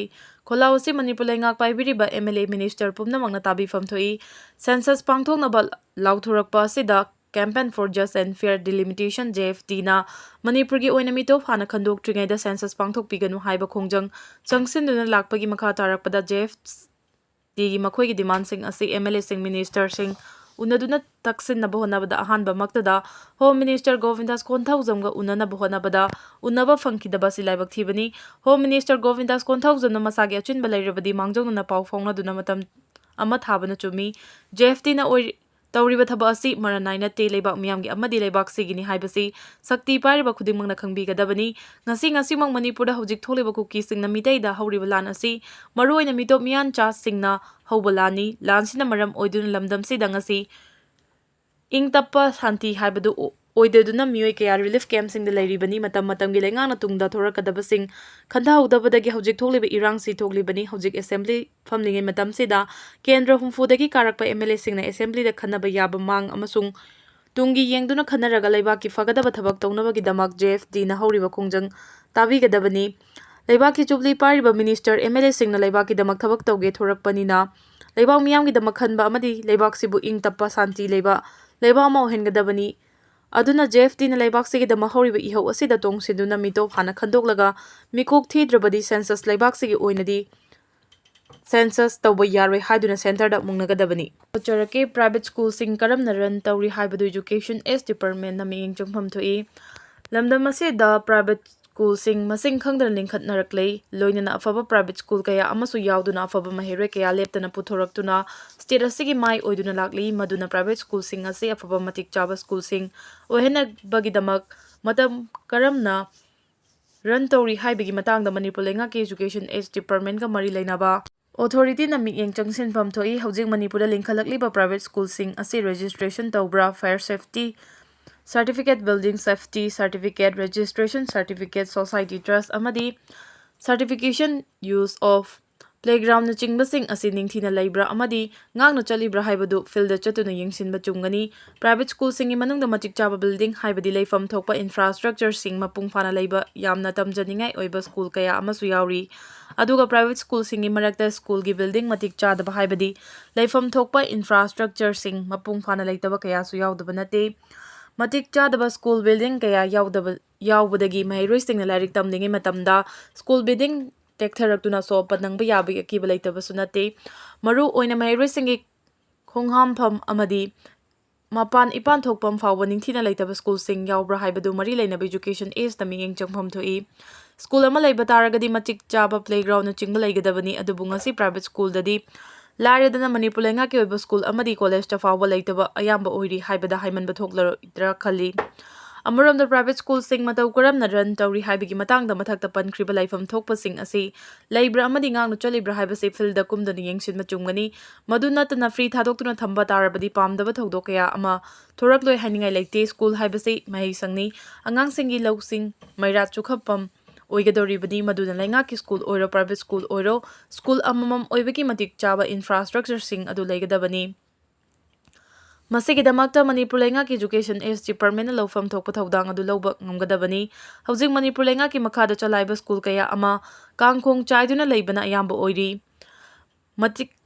ꯈꯣꯜꯂꯥꯎ ꯑꯁꯤ ꯃꯅꯤꯄꯨꯔ ꯂꯩꯉꯥꯛ ꯄꯥꯏꯕꯤꯔꯤꯕ M L A minister ꯄꯨꯝꯅꯃꯛꯅ ꯇꯥꯕꯤꯐꯝ ꯊꯣꯛꯏ꯫ Census ꯄꯥꯡꯊꯣꯛꯅꯕ ꯂꯥꯎꯊꯣꯔꯛꯄ ꯑꯁꯤꯗ Campaign for Just and Fair Delimitation, J F D ꯅ ꯃꯅꯤꯄꯨꯔꯒꯤ ꯑꯣꯏꯅ ꯃꯤꯇꯣꯞ ꯍꯥꯟꯅ ꯈꯟꯗꯣꯛꯇ꯭ꯔꯤꯉꯩꯗ census ꯄꯥꯡꯊꯣꯛꯄꯤꯒꯅꯨ ꯍꯥꯏꯕ ꯈꯣꯡꯖꯪ ꯆꯪꯁꯤꯟꯗꯨꯅ ꯂꯥꯛꯄꯒꯤ ꯃꯈꯥ ꯇꯥꯔꯛꯄꯗ J F D ꯒꯤ ꯃꯈꯣꯏꯒꯤ demandꯁꯤꯡ ꯑꯁꯤ M L A ꯁꯤꯡ, ministerꯁꯤꯡ ꯎꯅꯗꯨꯅ ꯇꯛꯁꯤꯟꯅꯕ ꯍꯣꯠꯅꯕꯗ ꯑꯍꯥꯟꯕꯃꯛꯇꯗ Home Minister ꯒꯣꯕꯤꯟꯗꯥꯁ ꯀꯣꯟꯊꯧꯖꯝꯒ ꯎꯅꯅꯕ ꯍꯣꯠꯅꯕꯗ ꯎꯅꯕ ꯐꯪꯈꯤꯗꯕ ꯑꯁꯤ ꯂꯥꯏꯕꯛ ꯊꯤꯕꯅꯤ꯫ Home Minister ꯒꯣꯕꯤꯟꯗꯥꯁ ꯀꯣꯟꯊꯧꯖꯝꯅ ꯃꯁꯥꯒꯤ ꯑꯆꯤꯟꯕ ꯂꯩꯔꯕꯗꯤ ꯃꯥꯡꯖꯧꯅꯅ ꯄꯥꯎ ꯐꯥꯎꯅꯗꯨꯅ ꯃꯇꯝ ꯑꯃ ꯊꯥꯕꯅ ꯆꯨꯝꯃꯤ꯫ J F D ꯅ ꯑꯣꯏ-, ꯇꯧꯔꯤꯕ ꯊꯕꯛ ꯑꯁꯤ ꯃꯔꯥꯅꯥꯏ ꯅꯠꯇꯦ, ꯂꯩꯕꯥꯛ ꯃꯤꯌꯥꯝꯒꯤ ꯑꯃꯗꯤ ꯂꯩꯕꯥꯛꯁꯤꯒꯤꯅꯤ ꯍꯥꯏꯕꯁꯤ ꯁꯛꯇꯤ ꯄꯥꯏꯔꯤꯕ ꯈꯨꯗꯤꯡꯃꯛꯅ ꯈꯪꯕꯤꯒꯗꯕꯅꯤ꯫ ꯉꯁꯤ ꯉꯁꯤꯃꯛ ꯃꯅꯤꯄꯨꯔꯗ ꯍꯧꯖꯤꯛ ꯊꯣꯛꯂꯤꯕ ꯀꯨꯀꯤꯁꯤꯡꯅ ꯃꯤꯇꯩꯗ ꯍꯧꯔꯤꯕ ꯂꯥꯟ ꯑꯁꯤ ꯃꯔꯨꯑꯣꯏꯅ ꯃꯤꯇꯣꯞ ꯃꯤꯌꯥꯟꯆꯥꯁꯤꯡꯅ ꯍꯧꯕ ꯂꯥꯟꯅꯤ꯫ ꯂꯥꯟꯁꯤꯅ ꯃꯔꯝ ꯑꯣꯏꯗꯨꯅ ꯂꯝꯗꯝꯁꯤꯗ ꯉꯁꯤ ꯏꯪ ꯇꯞꯄ ꯁꯥꯟꯇꯤ ꯍꯥꯏꯕꯗꯨ ꯑꯣ-, ꯑꯣꯏꯗꯗꯨꯅ ꯃꯤꯑꯣꯏ ꯀꯌꯥ relief campꯁꯤꯡꯗ ꯂꯩꯔꯤꯕꯅꯤ꯫ ꯃꯇꯝ ꯃꯇꯝꯒꯤ ꯂꯩꯉꯥꯛꯅ ꯇꯨꯡꯗ ꯊꯣꯔꯛꯀꯗꯕꯁꯤꯡ ꯈꯟꯊꯍꯧꯗꯕꯗꯒꯤ ꯍꯧꯖꯤꯛ ꯊꯣꯛꯂꯤꯕ ꯏꯔꯥꯡꯁꯤ ꯊꯣꯛꯂꯤꯕꯅꯤ꯫ ꯍꯧꯖꯤꯛ assembly ꯐꯝꯂꯤꯉꯩ ꯃꯇꯝꯁꯤꯗ ꯀꯦꯟꯗ꯭ꯔ ꯍꯨꯝꯐꯨꯗꯒꯤ ꯀꯥꯔꯛꯄ M L A ꯁꯤꯡꯅ assemblyꯗ ꯈꯟꯅꯕ ꯌꯥꯕ ꯃꯥꯡ ꯑꯃꯁꯨꯡ ꯇꯨꯡꯒꯤ ꯌꯦꯡꯗꯨꯅ ꯈꯟꯅꯔꯒ ꯂꯩꯕꯥꯛꯀꯤ ꯐꯒꯗꯕ ꯊꯕꯛ ꯇꯧꯅꯕꯒꯤꯗꯃꯛ J F D ꯅ ꯍꯧꯔꯤꯕ ꯈꯣꯡꯖꯪ ꯇꯥꯕꯤꯒꯗꯕꯅꯤ꯫ ꯂꯩꯕꯥꯛꯀꯤ ꯖꯨꯕꯂꯤ ꯄꯥꯏꯔꯤꯕ minister, M L A ꯁꯤꯡꯅ ꯂꯩꯕꯥꯛꯀꯤꯗꯃꯛ ꯊꯕꯛ ꯇꯧꯒꯦ ꯊꯣꯔꯛꯄꯅꯤꯅ ꯂꯩꯕꯥꯛ ꯃꯤꯌꯥꯝꯒꯤꯗꯃꯛ ꯈꯟꯕ ꯑꯃꯗꯤ ꯂꯩꯕꯥꯛꯁꯤꯕꯨ ꯏꯪ ꯇꯞꯄ, ꯁꯥꯟꯇꯤ ꯂꯩꯕ ꯂꯩꯕꯥꯛ ꯑꯃ ꯑꯣꯏꯍꯟꯒꯗꯕꯅꯤ꯫ ꯑꯗꯨꯅ J F D ꯅ ꯂꯩꯕꯥꯛꯁꯤꯒꯤꯗꯃꯛ ꯍꯧꯔꯤꯕ ꯏꯍꯧ ꯑꯁꯤꯗ ꯇꯣꯡꯁꯤꯟꯗꯨꯅ ꯃꯤꯇꯣꯞ ꯍꯥꯟꯅ ꯈꯟꯗꯣꯛꯂꯒ ꯃꯤꯀꯣꯛ ꯊꯤꯗ꯭ꯔꯕꯗꯤ census ꯂꯩꯕꯥꯛꯁꯤꯒꯤ ꯑꯣꯏꯅꯗꯤ census ꯇꯧꯕ ꯌꯥꯔꯣꯏ ꯍꯥꯏꯗꯨꯅ centreꯗ ꯃꯨꯛꯅꯒꯗꯕꯅꯤ꯫ ꯍꯧꯖꯔꯛꯀꯦ, private schoolꯁꯤꯡ ꯀꯔꯝꯅ run ꯇꯧꯔꯤ ꯍꯥꯏꯕꯗꯨ Education H departmentꯅ ꯃꯤꯠꯌꯦꯡ ꯆꯪꯐꯝ ꯊꯣꯛꯏ꯫ ꯂꯝꯗꯝ ꯑꯁꯤꯗ private schoolꯁꯤꯡ ꯃꯁꯤꯡ ꯈꯪꯗꯅ ꯂꯤꯡꯈꯠꯅꯔꯛꯂꯦ꯫ ꯂꯣꯏꯅꯅ ꯑꯐꯕ private school ꯀꯌꯥ ꯑꯃꯁꯨ ꯌꯥꯎꯗꯨꯅ ꯑꯐꯕ ꯃꯍꯩꯔꯣꯏ ꯀꯌꯥ ꯂꯦꯞꯇꯅ ꯄꯨꯊꯣꯔꯛꯇꯨꯅ state ꯑꯁꯤꯒꯤ ꯃꯥꯏ ꯑꯣꯏꯗꯨꯅ ꯂꯥꯛꯂꯤ꯫ ꯃꯗꯨꯅ private schoolꯁꯤꯡ ꯑꯁꯤ ꯑꯐꯕ ꯃꯇꯤꯛ ꯆꯥꯕ schoolꯁꯤꯡ ꯑꯣꯏꯍꯟꯅꯕꯒꯤꯗꯃꯛ ꯃꯇꯝ ꯀꯔꯝꯅ run ꯇꯧꯔꯤ ꯍꯥꯏꯕꯒꯤ ꯃꯇꯥꯡꯗ ꯃꯅꯤꯄꯨꯔ ꯂꯩꯉꯥꯛꯀꯤ Education H departmentꯀ ꯃꯔꯤ ꯂꯩꯅꯕ authorityꯅ ꯃꯤꯠꯌꯦꯡ ꯆꯪꯁꯤꯟꯐꯝ ꯊꯣꯛꯏ꯫ ꯍꯧꯖꯤꯛ ꯃꯅꯤꯄꯨꯔꯗ ꯂꯤꯡꯈꯠꯂꯛꯂꯤꯕ private schoolꯁꯤꯡ ꯑꯁꯤ registration ꯇꯧꯕ꯭ꯔꯥ, fire safety certificate, building safety certificate, registration certificate, society trust ꯑꯃꯗꯤ certification use of playgroundꯅꯆꯤꯡꯕꯁꯤꯡ ꯑꯁꯤ ꯅꯤꯡꯊꯤꯅ ꯂꯩꯕ꯭ꯔꯥ ꯑꯃꯗꯤ ꯉꯥꯛꯅ ꯆꯠꯂꯤꯕ꯭ꯔꯥ ꯍꯥꯏꯕꯗꯨ fieldꯗ ꯆꯠꯇꯨꯅ ꯌꯦꯡꯁꯤꯟꯕ ꯆꯨꯝꯒꯅꯤ꯫ Private schoolꯁꯤꯡꯒꯤ ꯃꯅꯨꯡꯗ ꯃꯇꯤꯛ ꯆꯥꯕ building, ꯍꯥꯏꯕꯗꯤ ꯂꯩꯐꯝ ꯊꯣꯛꯄ infrastructureꯁꯤꯡ ꯃꯄꯨꯡ ꯐꯥꯅ ꯂꯩꯕ ꯌꯥꯝꯅ ꯇꯝꯖꯅꯤꯡꯉꯥꯏ ꯑꯣꯏꯕ school ꯀꯌꯥ ꯑꯃꯁꯨ ꯌꯥꯎꯔꯤ꯫ ꯑꯗꯨꯒ private schoolꯁꯤꯡꯒꯤ ꯃꯔꯛꯇ schoolꯒꯤ building ꯃꯇꯤꯛ ꯆꯥꯗꯕ, ꯍꯥꯏꯕꯗꯤ ꯂꯩꯐꯝ ꯊꯣꯛꯄ infrastructureꯁꯤꯡ ꯃꯄꯨꯡ ꯐꯥꯅ ꯂꯩꯇꯕ ꯀꯌꯥꯁꯨ ꯌꯥꯎꯗꯕ ꯅꯠꯇꯦ꯫ ꯃꯇꯤꯛ ꯆꯥꯗꯕ school building ꯀꯌꯥ ꯌꯥꯎꯗꯕ, ꯌꯥꯎꯕꯗꯒꯤ ꯃꯍꯩꯔꯣꯏꯁꯤꯡꯅ ꯂꯥꯏꯔꯤꯛ ꯇꯝꯂꯤꯉꯩ ꯃꯇꯝꯗ school building ꯇꯦꯛꯊꯔꯛꯇꯨꯅ ꯁꯣꯛꯄ ꯅꯪꯕ ꯌꯥꯕꯒꯤ ꯑꯀꯤꯕ ꯂꯩꯇꯕꯁꯨ ꯅꯠꯇꯦ꯫ ꯃꯔꯨ ꯑꯣꯏꯅ ꯃꯍꯩꯔꯣꯏꯁꯤꯡꯒꯤ ꯈꯣꯡꯍꯥꯝꯐꯝ ꯑꯃꯗꯤ ꯃꯄꯥꯟ ꯏꯄꯥꯟ ꯊꯣꯛꯐꯝ ꯐꯥꯎꯕ ꯅꯤꯡꯊꯤꯅ ꯂꯩꯇꯕ schoolꯁꯤꯡ ꯌꯥꯎꯕ꯭ꯔꯥ ꯍꯥꯏꯕꯗꯨ ꯃꯔꯤ ꯂꯩꯅꯕ education ageꯇ ꯃꯤꯠꯌꯦꯡ ꯆꯪꯐꯝ ꯊꯣꯛꯏ꯫ School ꯑꯃ ꯂꯩꯕ ꯇꯥꯔꯒꯗꯤ ꯃꯇꯤꯛ ꯆꯥꯕ playgroundꯅꯆꯤꯡꯕ ꯂꯩꯒꯗꯕꯅꯤ, ꯑꯗꯨꯕꯨ ꯉꯁꯤ private schoolꯗꯗꯤ ꯂꯥꯏꯔꯗꯅ ꯃꯅꯤꯄꯨꯔ ꯂꯩꯉꯥꯛꯀꯤ ꯑꯣꯏꯕ school ꯑꯃꯗꯤ collegeꯇ ꯐꯥꯎꯕ ꯂꯩꯇꯕ ꯑꯌꯥꯝꯕ ꯑꯣꯏꯔꯤ ꯍꯥꯏꯕꯗ ꯍꯥꯏꯃꯟꯕ ꯊꯣꯛꯂꯔꯣꯏꯗ꯭ꯔꯥ ꯈꯜꯂꯤ꯫ ꯑꯃꯔꯣꯝꯗ private schoolꯁꯤꯡ ꯃꯇꯧ ꯀꯔꯝꯅ run ꯇꯧꯔꯤ ꯍꯥꯏꯕꯒꯤ ꯃꯇꯥꯡꯗ ꯃꯊꯛꯇ ꯄꯟꯈ꯭ꯔꯤꯕ ꯂꯩꯐꯝ ꯊꯣꯛꯄꯁꯤꯡ ꯑꯁꯤ ꯂꯩꯕ꯭ꯔꯥ ꯑꯃꯗꯤ ꯉꯥꯛꯅ ꯆꯠꯂꯤꯕ꯭ꯔꯥ ꯍꯥꯏꯕꯁꯤ fieldꯗ ꯀꯨꯝꯗꯨꯅ ꯌꯦꯡꯁꯤꯟꯕ ꯆꯨꯝꯒꯅꯤ꯫ ꯃꯗꯨ ꯅꯠꯇꯅ free ꯊꯥꯗꯣꯛꯇꯨꯅ ꯊꯝꯕ ꯇꯥꯔꯕꯗꯤ ꯄꯥꯝꯗꯕ ꯊꯧꯗꯣꯛ ꯀꯌꯥ ꯑꯃ ꯊꯣꯔꯛꯂꯣꯏ ꯍꯥꯏꯅꯤꯡꯉꯥꯏ ꯂꯩꯇꯦ꯫ School ꯍꯥꯏꯕꯁꯤ ꯃꯍꯩꯁꯪꯅꯤ꯫ ꯑꯉꯥꯡꯁꯤꯡꯒꯤ ꯂꯧꯁꯤꯡ ꯃꯩꯔꯥ ꯆꯨꯈꯠꯐꯝ ꯑꯣꯏꯒꯗꯧꯔꯤꯕꯅꯤ꯫ ꯃꯗꯨꯅ ꯂꯩꯉꯥꯛꯀꯤ school ꯑꯣꯏꯔꯣ, private school ꯑꯣꯏꯔꯣ, school ꯑꯃꯃꯝ ꯑꯣꯏꯕꯒꯤ ꯃꯇꯤꯛ ꯆꯥꯕ infrastructureꯁꯤꯡ ꯑꯗꯨ ꯂꯩꯒꯗꯕꯅꯤ꯫ ꯃꯁꯤꯒꯤꯗꯃꯛꯇ ꯃꯅꯤꯄꯨꯔ ꯂꯩꯉꯥꯛꯀꯤ education agedepartmentꯅ ꯂꯧꯐꯝ ꯊꯣꯛꯄ ꯊꯧꯗꯥꯡ ꯑꯗꯨ ꯂꯧꯕ ꯉꯝꯒꯗꯕꯅꯤ꯫ ꯍꯧꯖꯤꯛ ꯃꯅꯤꯄꯨꯔ ꯂꯩꯉꯥꯛꯀꯤ ꯃꯈꯥꯗ ꯆꯂꯥꯏꯕ school ꯀꯌꯥ ꯑꯃ ꯀꯥꯡꯈꯣꯡ ꯆꯥꯏꯗꯨꯅ ꯂꯩꯕꯅ ꯑꯌꯥꯝꯕ ꯑꯣꯏꯔꯤ꯫ ꯃꯇꯤꯛ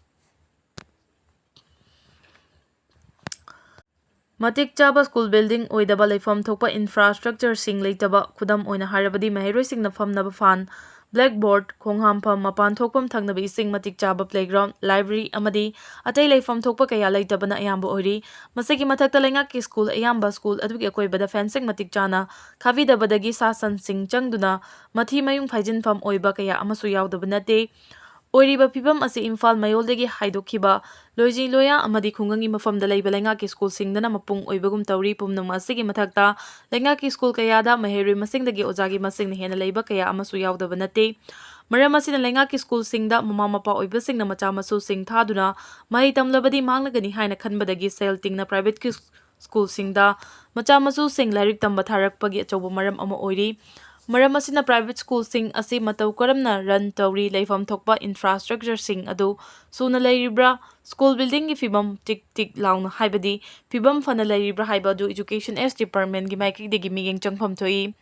ꯃꯇꯤꯛ ꯆꯥꯕ school building ꯑꯣꯏꯗꯕ, ꯂꯩꯐꯝ ꯊꯣꯛꯄ infrastructureꯁꯤꯡ ꯂꯩꯇꯕ, ꯈꯨꯗꯝ ꯑꯣꯏꯅ ꯍꯥꯏꯔꯕꯗꯤ ꯃꯍꯩꯔꯣꯏꯁꯤꯡꯅ ꯐꯝꯅꯕ ꯐꯥꯟ, blackboard, ꯈꯣꯡꯍꯥꯝꯐꯝ, ꯃꯄꯥꯟ ꯊꯣꯛꯐꯝ ꯊꯪꯅꯕ ꯏꯁꯤꯡ, ꯃꯇꯤꯛ ꯆꯥꯕ playground, library ꯑꯃꯗꯤ ꯑꯇꯩ ꯂꯩꯐꯝ ꯊꯣꯛꯄ ꯀꯌꯥ ꯂꯩꯇꯕꯅ ꯑꯌꯥꯝꯕ ꯑꯣꯏꯔꯤ꯫ ꯃꯁꯤꯒꯤ ꯃꯊꯛꯇ ꯂꯩꯉꯥꯛꯀꯤ school ꯑꯌꯥꯝꯕ school ꯑꯗꯨꯒꯤ ꯑꯀꯣꯏꯕꯗ fencing ꯃꯇꯤꯛ ꯆꯥꯅ ꯈꯥꯕꯤꯗꯕꯗꯒꯤ ꯁꯥ ꯁꯟꯁꯤꯡ ꯆꯪꯗꯨꯅ ꯃꯊꯤ ꯃꯌꯨꯡ ꯐꯥꯏꯖꯤꯟꯐꯝ ꯑꯣꯏꯕ ꯀꯌꯥ ꯑꯃꯁꯨ ꯌꯥꯎꯗꯕ ꯅꯠꯇꯦ꯫ ꯑꯣꯏꯔꯤꯕ ꯐꯤꯚꯝ ꯑꯁꯤ ꯏꯝꯐꯥꯜ ꯃꯌꯣꯜꯗꯒꯤ ꯍꯥꯏꯗꯣꯛꯈꯤꯕ ꯂꯣꯏꯖꯤ ꯂꯣꯌꯥ ꯑꯃꯗꯤ ꯈꯨꯡꯒꯪꯒꯤ ꯃꯐꯝꯗ ꯂꯩꯕ ꯂꯩꯉꯥꯛꯀꯤ schoolꯁꯤꯡꯗꯅ ꯃꯄꯨꯡ ꯑꯣꯏꯕꯒꯨꯝ ꯇꯧꯔꯤ꯫ ꯄꯨꯝꯅꯃꯛ ꯑꯁꯤꯒꯤ ꯃꯊꯛꯇ ꯂꯩꯉꯥꯛꯀꯤ school ꯀꯌꯥꯗ ꯃꯍꯩꯔꯣꯏ ꯃꯁꯤꯡꯗꯒꯤ ꯑꯣꯖꯥꯒꯤ ꯃꯁꯤꯡꯅ ꯍꯦꯟꯅ ꯂꯩꯕ ꯀꯌꯥ ꯑꯃꯁꯨ ꯌꯥꯎꯗꯕ ꯅꯠꯇꯦ꯫ ꯃꯔꯝ ꯑꯁꯤꯅ ꯂꯩꯉꯥꯛꯀꯤ schoolꯁꯤꯡꯗ ꯃꯃꯥ ꯃꯄꯥ ꯑꯣꯏꯕꯁꯤꯡꯅ ꯃꯆꯥ ꯃꯁꯨꯁꯤꯡ ꯊꯥꯗꯨꯅ ꯃꯍꯩ ꯇꯝꯂꯕꯗꯤ ꯃꯥꯡꯂꯒꯅꯤ ꯍꯥꯏꯅ ꯈꯟꯕꯗꯒꯤ ꯁꯦꯜ ꯇꯤꯡꯅ private schoolꯁꯤꯡꯗ ꯃꯆꯥ ꯃꯁꯨꯁꯤꯡ ꯂꯥꯏꯔꯤꯛ ꯇꯝꯕ ꯊꯥꯔꯛꯄꯒꯤ ꯑꯆꯧꯕ ꯃꯔꯝ ꯑꯃ ꯑꯣꯏꯔꯤ꯫ ꯃꯔꯝ ꯑꯁꯤꯅ private schoolꯁꯤꯡ ꯑꯁꯤ ꯃꯇꯧ ꯀꯔꯝꯅ run ꯇꯧꯔꯤ, ꯂꯩꯐꯝ ꯊꯣꯛꯄ infrastructureꯁꯤꯡ ꯑꯗꯨ ꯁꯨꯅ ꯂꯩꯔꯤꯕ꯭ꯔꯥ, school buildingꯒꯤ ꯐꯤꯕꯝ ꯇꯤꯛ ꯇꯤꯛ ꯂꯥꯎꯅ, ꯍꯥꯏꯕꯗꯤ ꯐꯤꯕꯝ ꯐꯅ ꯂꯩꯔꯤꯕ꯭ꯔꯥ ꯍꯥꯏꯕ ꯑꯗꯨ Education S Departmentꯀꯤ ꯃꯥꯏꯀꯩꯗꯒꯤ ꯃꯤꯠꯌꯦꯡ ꯆꯪꯐꯝ ꯊꯣꯛꯏ꯫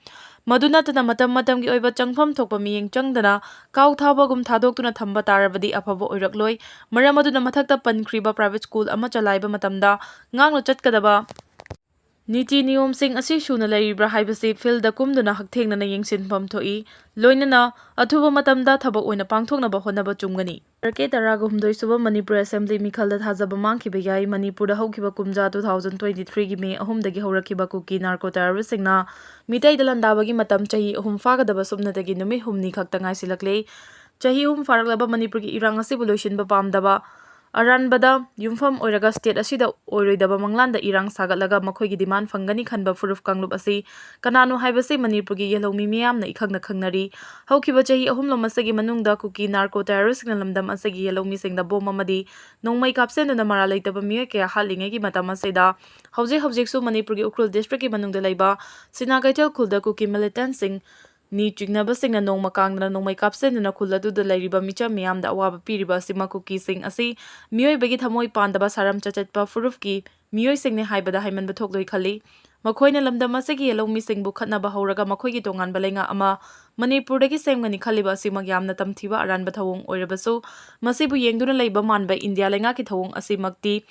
ꯃꯗꯨ ꯅꯠꯇꯅ ꯃꯇꯝ ꯃꯇꯝꯒꯤ ꯑꯣꯏꯕ ꯆꯪꯐꯝ ꯊꯣꯛꯄ ꯃꯤꯠꯌꯦꯡ ꯆꯪꯗꯅ ꯀꯥꯎ ꯊꯥꯕꯒꯨꯝ ꯊꯥꯗꯣꯛꯇꯨꯅ ꯊꯝꯕ ꯇꯥꯔꯕꯗꯤ ꯑꯐꯕ ꯑꯣꯏꯔꯛꯂꯣꯏ꯫ ꯃꯔꯝ ꯑꯗꯨꯅ ꯃꯊꯛꯇ ꯄꯟꯈ꯭ꯔꯤꯕ private school ꯑꯃ ꯆꯂꯥꯏꯕ ꯃꯇꯝꯗ ꯉꯥꯛꯅ ꯆꯠꯀꯗꯕ ꯅꯤꯇꯤ ꯅꯤꯌꯣꯝꯁꯤꯡ ꯑꯁꯤ ꯁꯨꯅ ꯂꯩꯔꯤꯕ꯭ꯔꯥ ꯍꯥꯏꯕꯁꯤ fieldꯗ ꯀꯨꯝꯗꯨꯅ ꯍꯛꯊꯦꯡꯅꯅ ꯌꯦꯡꯁꯤꯟꯐꯝ ꯊꯣꯛꯏ꯫ ꯂꯣꯏꯅꯅ ꯑꯊꯨꯕ ꯃꯇꯝꯗ ꯊꯕꯛ ꯑꯣꯏꯅ ꯄꯥꯡꯊꯣꯛꯅꯕ ꯍꯣꯠꯅꯕ ꯆꯨꯝꯒꯅꯤ꯫ ꯇꯔꯀꯦ ꯇꯔꯥꯒ ꯍꯨꯝꯗꯣꯏ ꯁꯨꯕ ꯃꯅꯤꯄꯨꯔ Assembly ꯃꯤꯈꯜꯗ ꯊꯥꯖꯕ ꯃꯥꯡꯈꯤꯕ ꯌꯥꯏ꯫ ꯃꯅꯤꯄꯨꯔꯗ ꯍꯧꯈꯤꯕ ꯀꯨꯝꯖꯥ two thousand twenty threeꯒꯤ May ꯑꯍꯨꯝꯗꯒꯤ ꯍꯧꯔꯛꯈꯤꯕ ꯀꯨꯀꯤ narco terroristꯁꯤꯡꯅ ꯃꯤꯇꯩꯗ ꯂꯥꯟꯗꯥꯕꯒꯤ ꯃꯇꯝ ꯆꯍꯤ ꯑꯍꯨꯝ ꯐꯥꯒꯗꯕ ꯁꯨꯞꯅꯇꯒꯤ ꯅꯨꯃꯤꯠ ꯍꯨꯝꯅꯤ ꯈꯛꯇ ꯉꯥꯏꯁꯤꯜꯂꯛꯂꯦ꯫ ꯆꯍꯤ ꯑꯍꯨꯝ ꯐꯥꯔꯛꯂꯕ ꯃꯅꯤꯄꯨꯔꯒꯤ ꯏꯔꯥꯡ ꯑꯁꯤꯕꯨ ꯂꯣꯏꯁꯤꯟꯕ ꯄꯥꯝꯗꯕ, ꯑꯔꯥꯟꯕꯗ ꯌꯨꯝꯐꯝ ꯑꯣꯏꯔꯒ state ꯑꯁꯤꯗ ꯑꯣꯏꯔꯣꯏꯗꯕ ꯃꯪꯂꯥꯟꯗ ꯏꯔꯥꯡ ꯁꯥꯒꯠꯂꯒ ꯃꯈꯣꯏꯒꯤ demand ꯐꯪꯒꯅꯤ ꯈꯟꯕ ꯐꯨꯔꯨꯞ ꯀꯥꯡꯂꯨꯞ ꯑꯁꯤ ꯀꯅꯥꯅꯣ ꯍꯥꯏꯕꯁꯤ ꯃꯅꯤꯄꯨꯔꯒꯤ ꯌꯦꯜꯍꯧꯃꯤ ꯃꯤꯌꯥꯝꯅ ꯏꯈꯪꯅ ꯈꯪꯅꯔꯤ꯫ ꯍꯧꯈꯤꯕ ꯆꯍꯤ ꯑꯍꯨꯝꯂꯣꯝ ꯑꯁꯤꯒꯤ ꯃꯅꯨꯡꯗ ꯀꯨꯀꯤ narco terroristꯁꯤꯡꯅ ꯂꯝꯗꯝ ꯑꯁꯤꯒꯤ ꯌꯦꯜꯍꯧꯃꯤꯁꯤꯡꯗ bomb ꯑꯃꯗꯤ ꯅꯣꯡꯃꯩ ꯀꯥꯞꯁꯤꯟꯗꯨꯅ ꯃꯔꯥꯜ ꯂꯩꯇꯕ ꯃꯤꯑꯣꯏ ꯀꯌꯥ ꯍꯥꯠꯂꯤꯉꯩꯒꯤ ꯃꯇꯝ ꯑꯁꯤꯗ ꯍꯧꯖꯤꯛ ꯍꯧꯖꯤꯛꯁꯨ ꯃꯅꯤꯄꯨꯔꯒꯤ ꯎꯈ꯭ꯔꯨꯜ districtꯀꯤ ꯃꯅꯨꯡꯗ ꯂꯩꯕ ꯁꯤꯅꯥ ꯀꯩꯊꯦꯜ ꯈꯨꯜꯗ ꯀꯨꯀꯤ militantꯁꯤꯡ ꯅꯤ ꯆꯤꯡꯅꯕꯁꯤꯡꯅ ꯅꯣꯡꯃ ꯀꯥꯡꯗꯅ ꯅꯣꯡꯃꯩ ꯀꯥꯞꯁꯤꯟꯗꯨꯅ ꯈꯨꯜ ꯑꯗꯨꯗ ꯂꯩꯔꯤꯕ ꯃꯤꯆꯝ ꯃꯤꯌꯥꯝꯗ ꯑꯋꯥꯕ ꯄꯤꯔꯤꯕ ꯑꯁꯤꯃꯛ ꯀꯨꯀꯤꯁꯤꯡ ꯑꯁꯤ ꯃꯤꯑꯣꯏꯕꯒꯤ ꯊꯃꯣꯏ ꯄꯥꯟꯗꯕ ꯁꯥꯔꯝ ꯆꯆꯠꯄ ꯐꯨꯔꯨꯞꯀꯤ ꯃꯤꯑꯣꯏꯁꯤꯡꯅꯤ ꯍꯥꯏꯕꯗ ꯍꯥꯏꯃꯟꯕ ꯊꯣꯛꯂꯣꯏ ꯈꯜꯂꯤ꯫ ꯃꯈꯣꯏꯅ ꯂꯝꯗꯝ ꯑꯁꯤꯒꯤ ꯌꯦꯜꯍꯧꯃꯤꯁꯤꯡꯕꯨ ꯈꯠꯅꯕ ꯍꯧꯔꯒ ꯃꯈꯣꯏꯒꯤ ꯇꯣꯉꯥꯟꯕ ꯂꯩꯉꯥꯛ ꯑꯃ ꯃꯅꯤꯄꯨꯔꯗꯒꯤ ꯁꯦꯝꯒꯅꯤ ꯈꯜꯂꯤꯕ ꯑꯁꯤꯃꯛ ꯌꯥꯝꯅ ꯇꯝꯊꯤꯕ ꯑꯔꯥꯟꯕ ꯊꯧꯑꯣꯡ ꯑꯣꯏꯔꯕꯁꯨ, ꯃꯁꯤꯕꯨ ꯌꯦꯡꯗꯨꯅ ꯂꯩꯕ ꯃꯥꯟꯕ ꯏꯟꯗꯤꯌꯥ ꯂꯩꯉꯥꯛꯀꯤ ꯊꯧꯑꯣꯡ ꯑꯁꯤꯃꯛꯇꯤ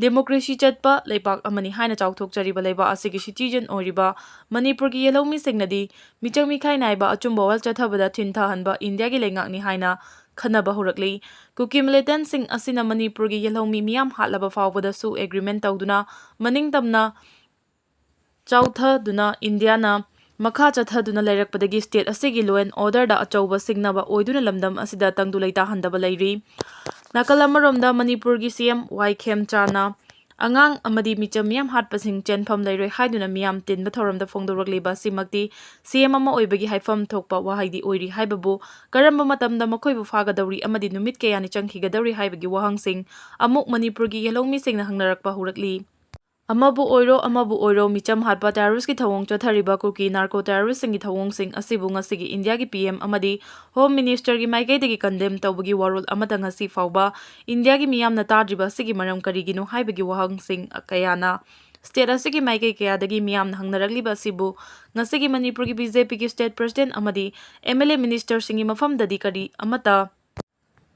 democracy ꯆꯠꯄ ꯂꯩꯄꯥꯛ ꯑꯃꯅꯤ ꯍꯥꯏꯅ ꯆꯥꯎꯊꯣꯛꯆꯔꯤꯕ ꯂꯩꯕꯥꯛ ꯑꯁꯤꯒꯤ citizen ꯑꯣꯏꯔꯤꯕ ꯃꯅꯤꯄꯨꯔꯒꯤ ꯌꯦꯜꯍꯧꯃꯤꯁꯤꯡꯅꯗꯤ ꯃꯤꯆꯪ ꯃꯤꯈꯥꯏ ꯅꯥꯏꯕ ꯑꯆꯨꯝꯕ ꯋꯥꯌꯦꯜ ꯆꯠꯊꯕꯗ ꯊꯤꯟꯊꯍꯟꯕ ꯏꯟꯗꯤꯌꯥꯒꯤ ꯂꯩꯉꯥꯛꯅꯤ ꯍꯥꯏꯅ ꯈꯟꯅꯕ ꯍꯧꯔꯛꯂꯤ꯫ ꯀꯨꯀꯤ militantꯁꯤꯡ ꯑꯁꯤꯅ ꯃꯅꯤꯄꯨꯔꯒꯤ ꯌꯦꯜꯍꯧꯃꯤ ꯃꯤꯌꯥꯝ ꯍꯥꯠꯂꯕ ꯐꯥꯎꯕꯗꯁꯨ agreement ꯇꯧꯗꯨꯅ ꯃꯅꯤꯡ ꯇꯝꯅ ꯆꯥꯎꯊꯗꯨꯅ ꯏꯟꯗꯤꯌꯥꯅ ꯃꯈꯥ ꯆꯠꯊꯗꯨꯅ ꯂꯩꯔꯛꯄꯗꯒꯤ state ꯑꯁꯤꯒꯤ law and orderꯗ ꯑꯆꯧꯕ ꯁꯤꯡꯅꯕ ꯑꯣꯏꯗꯨꯅ ꯂꯝꯗꯝ ꯑꯁꯤꯗ ꯇꯪꯗꯨ ꯂꯩꯇꯥꯍꯟꯗꯕ ꯂꯩꯔꯤ꯫ ꯅꯥꯀꯜ ꯑꯃꯔꯣꯝꯗ ꯃꯅꯤꯄꯨꯔꯒꯤ C M Y ꯈꯦꯝꯆꯥꯅ ꯑꯉꯥꯡ ꯑꯃꯗꯤ ꯃꯤꯆꯝ ꯃꯤꯌꯥꯝ ꯍꯥꯠꯄꯁꯤꯡ ꯆꯦꯟꯐꯝ ꯂꯩꯔꯣꯏ ꯍꯥꯏꯗꯨꯅ ꯃꯤꯌꯥꯝ ꯇꯤꯟꯕ ꯊꯧꯔꯝꯗ ꯐꯣꯡꯗꯣꯔꯛꯂꯤꯕ ꯑꯁꯤꯃꯛꯇꯤ C M ꯑꯃ ꯑꯣꯏꯕꯒꯤ ꯍꯥꯏꯐꯝ ꯊꯣꯛꯄ ꯋꯥꯍꯩꯗꯤ ꯑꯣꯏꯔꯤ ꯍꯥꯏꯕꯕꯨ ꯀꯔꯝꯕ ꯃꯇꯝꯗ ꯃꯈꯣꯏꯕꯨ ꯐꯥꯒꯗꯧꯔꯤ ꯑꯃꯗꯤ ꯅꯨꯃꯤꯠ ꯀꯌꯥꯅꯤ ꯆꯪꯈꯤꯒꯗꯧꯔꯤ ꯍꯥꯏꯕꯒꯤ ꯋꯥꯍꯪꯁꯤꯡ ꯑꯃꯨꯛ ꯃꯅꯤꯄꯨꯔꯒꯤ ꯌꯦꯜꯍꯧꯃꯤꯁꯤꯡꯅ ꯍꯪꯅꯔꯛꯄ ꯍꯧꯔꯛꯂꯤ꯫ ꯑꯃꯕꯨ ꯑꯣꯏꯔꯣ, ꯑꯃꯕꯨ ꯑꯣꯏꯔꯣ, ꯃꯤꯆꯝ ꯍꯥꯠꯄ terrorist ꯀꯤ ꯊꯧꯑꯣꯡ ꯆꯠꯊꯔꯤꯕ ꯀꯨꯀꯤ narco terrorist ꯁꯤꯡꯒꯤ ꯊꯧꯑꯣꯡꯁꯤꯡ ꯑꯁꯤꯕꯨ ꯉꯁꯤꯒꯤ ꯏꯟꯗꯤꯌꯥꯒꯤ P M ꯑꯃꯗꯤ Home Minister ꯒꯤ ꯃꯥꯏꯀꯩꯗꯒꯤ condemn ꯇꯧꯕꯒꯤ ꯋꯥꯔꯣꯜ ꯑꯃꯠꯇ ꯉꯁꯤ ꯐꯥꯎꯕ ꯏꯟꯗꯤꯌꯥꯒꯤ ꯃꯤꯌꯥꯝꯅ ꯇꯥꯗ꯭ꯔꯤꯕ ꯑꯁꯤꯒꯤ ꯃꯔꯝ ꯀꯔꯤꯒꯤꯅꯣ ꯍꯥꯏꯕꯒꯤ ꯋꯥꯍꯪꯁꯤꯡ ꯀꯌꯥꯅ state ꯑꯁꯤꯒꯤ ꯃꯥꯏꯀꯩ ꯀꯌꯥꯗꯒꯤ ꯃꯤꯌꯥꯝꯅ ꯍꯪꯅꯔꯛꯂꯤꯕ ꯑꯁꯤꯕꯨ ꯉꯁꯤꯒꯤ ꯃꯅꯤꯄꯨꯔꯒꯤ B J P ꯒꯤ state president ꯑꯃꯗꯤ M L A minister ꯁꯤꯡꯒꯤ ꯃꯐꯝꯗꯗꯤ ꯀꯔꯤ ꯑꯃꯠꯇ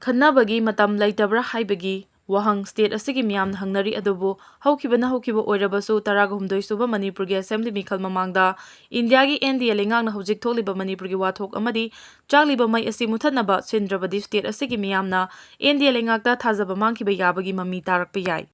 ꯈꯟꯅꯕꯒꯤ ꯃꯇꯝ ꯂꯩꯇꯕ꯭ꯔꯥ ꯍꯥꯏꯕꯒꯤ ꯋꯥꯍꯪ state ꯑꯁꯤꯒꯤ ꯃꯤꯌꯥꯝꯅ ꯍꯪꯅꯔꯤ꯫ ꯑꯗꯨꯕꯨ ꯍꯧꯈꯤꯕꯅ ꯍꯧꯈꯤꯕ ꯑꯣꯏꯔꯕꯁꯨ, ꯇꯔꯥꯒ ꯍꯨꯝꯗꯣꯏ ꯁꯨꯕ ꯃꯅꯤꯄꯨꯔꯒꯤ assembly ꯃꯤꯈꯜ ꯃꯃꯥꯡꯗ ꯏꯟꯗꯤꯌꯥꯒꯤ N D A ꯂꯩꯉꯥꯛꯅ ꯍꯧꯖꯤꯛ ꯊꯣꯛꯂꯤꯕ ꯃꯅꯤꯄꯨꯔꯒꯤ ꯋꯥꯊꯣꯛ ꯑꯃꯗꯤ ꯆꯥꯛꯂꯤꯕ ꯃꯩ ꯑꯁꯤ ꯃꯨꯊꯠꯅꯕ ꯁꯤꯟꯗ꯭ꯔꯕꯗꯤ state ꯑꯁꯤꯒꯤ ꯃꯤꯌꯥꯝꯅ N D A ꯂꯩꯉꯥꯛꯇ ꯊꯥꯖꯕ ꯃꯥꯡꯈꯤꯕ ꯌꯥꯕꯒꯤ ꯃꯃꯤ ꯇꯥꯔꯛꯄ ꯌꯥꯏ꯫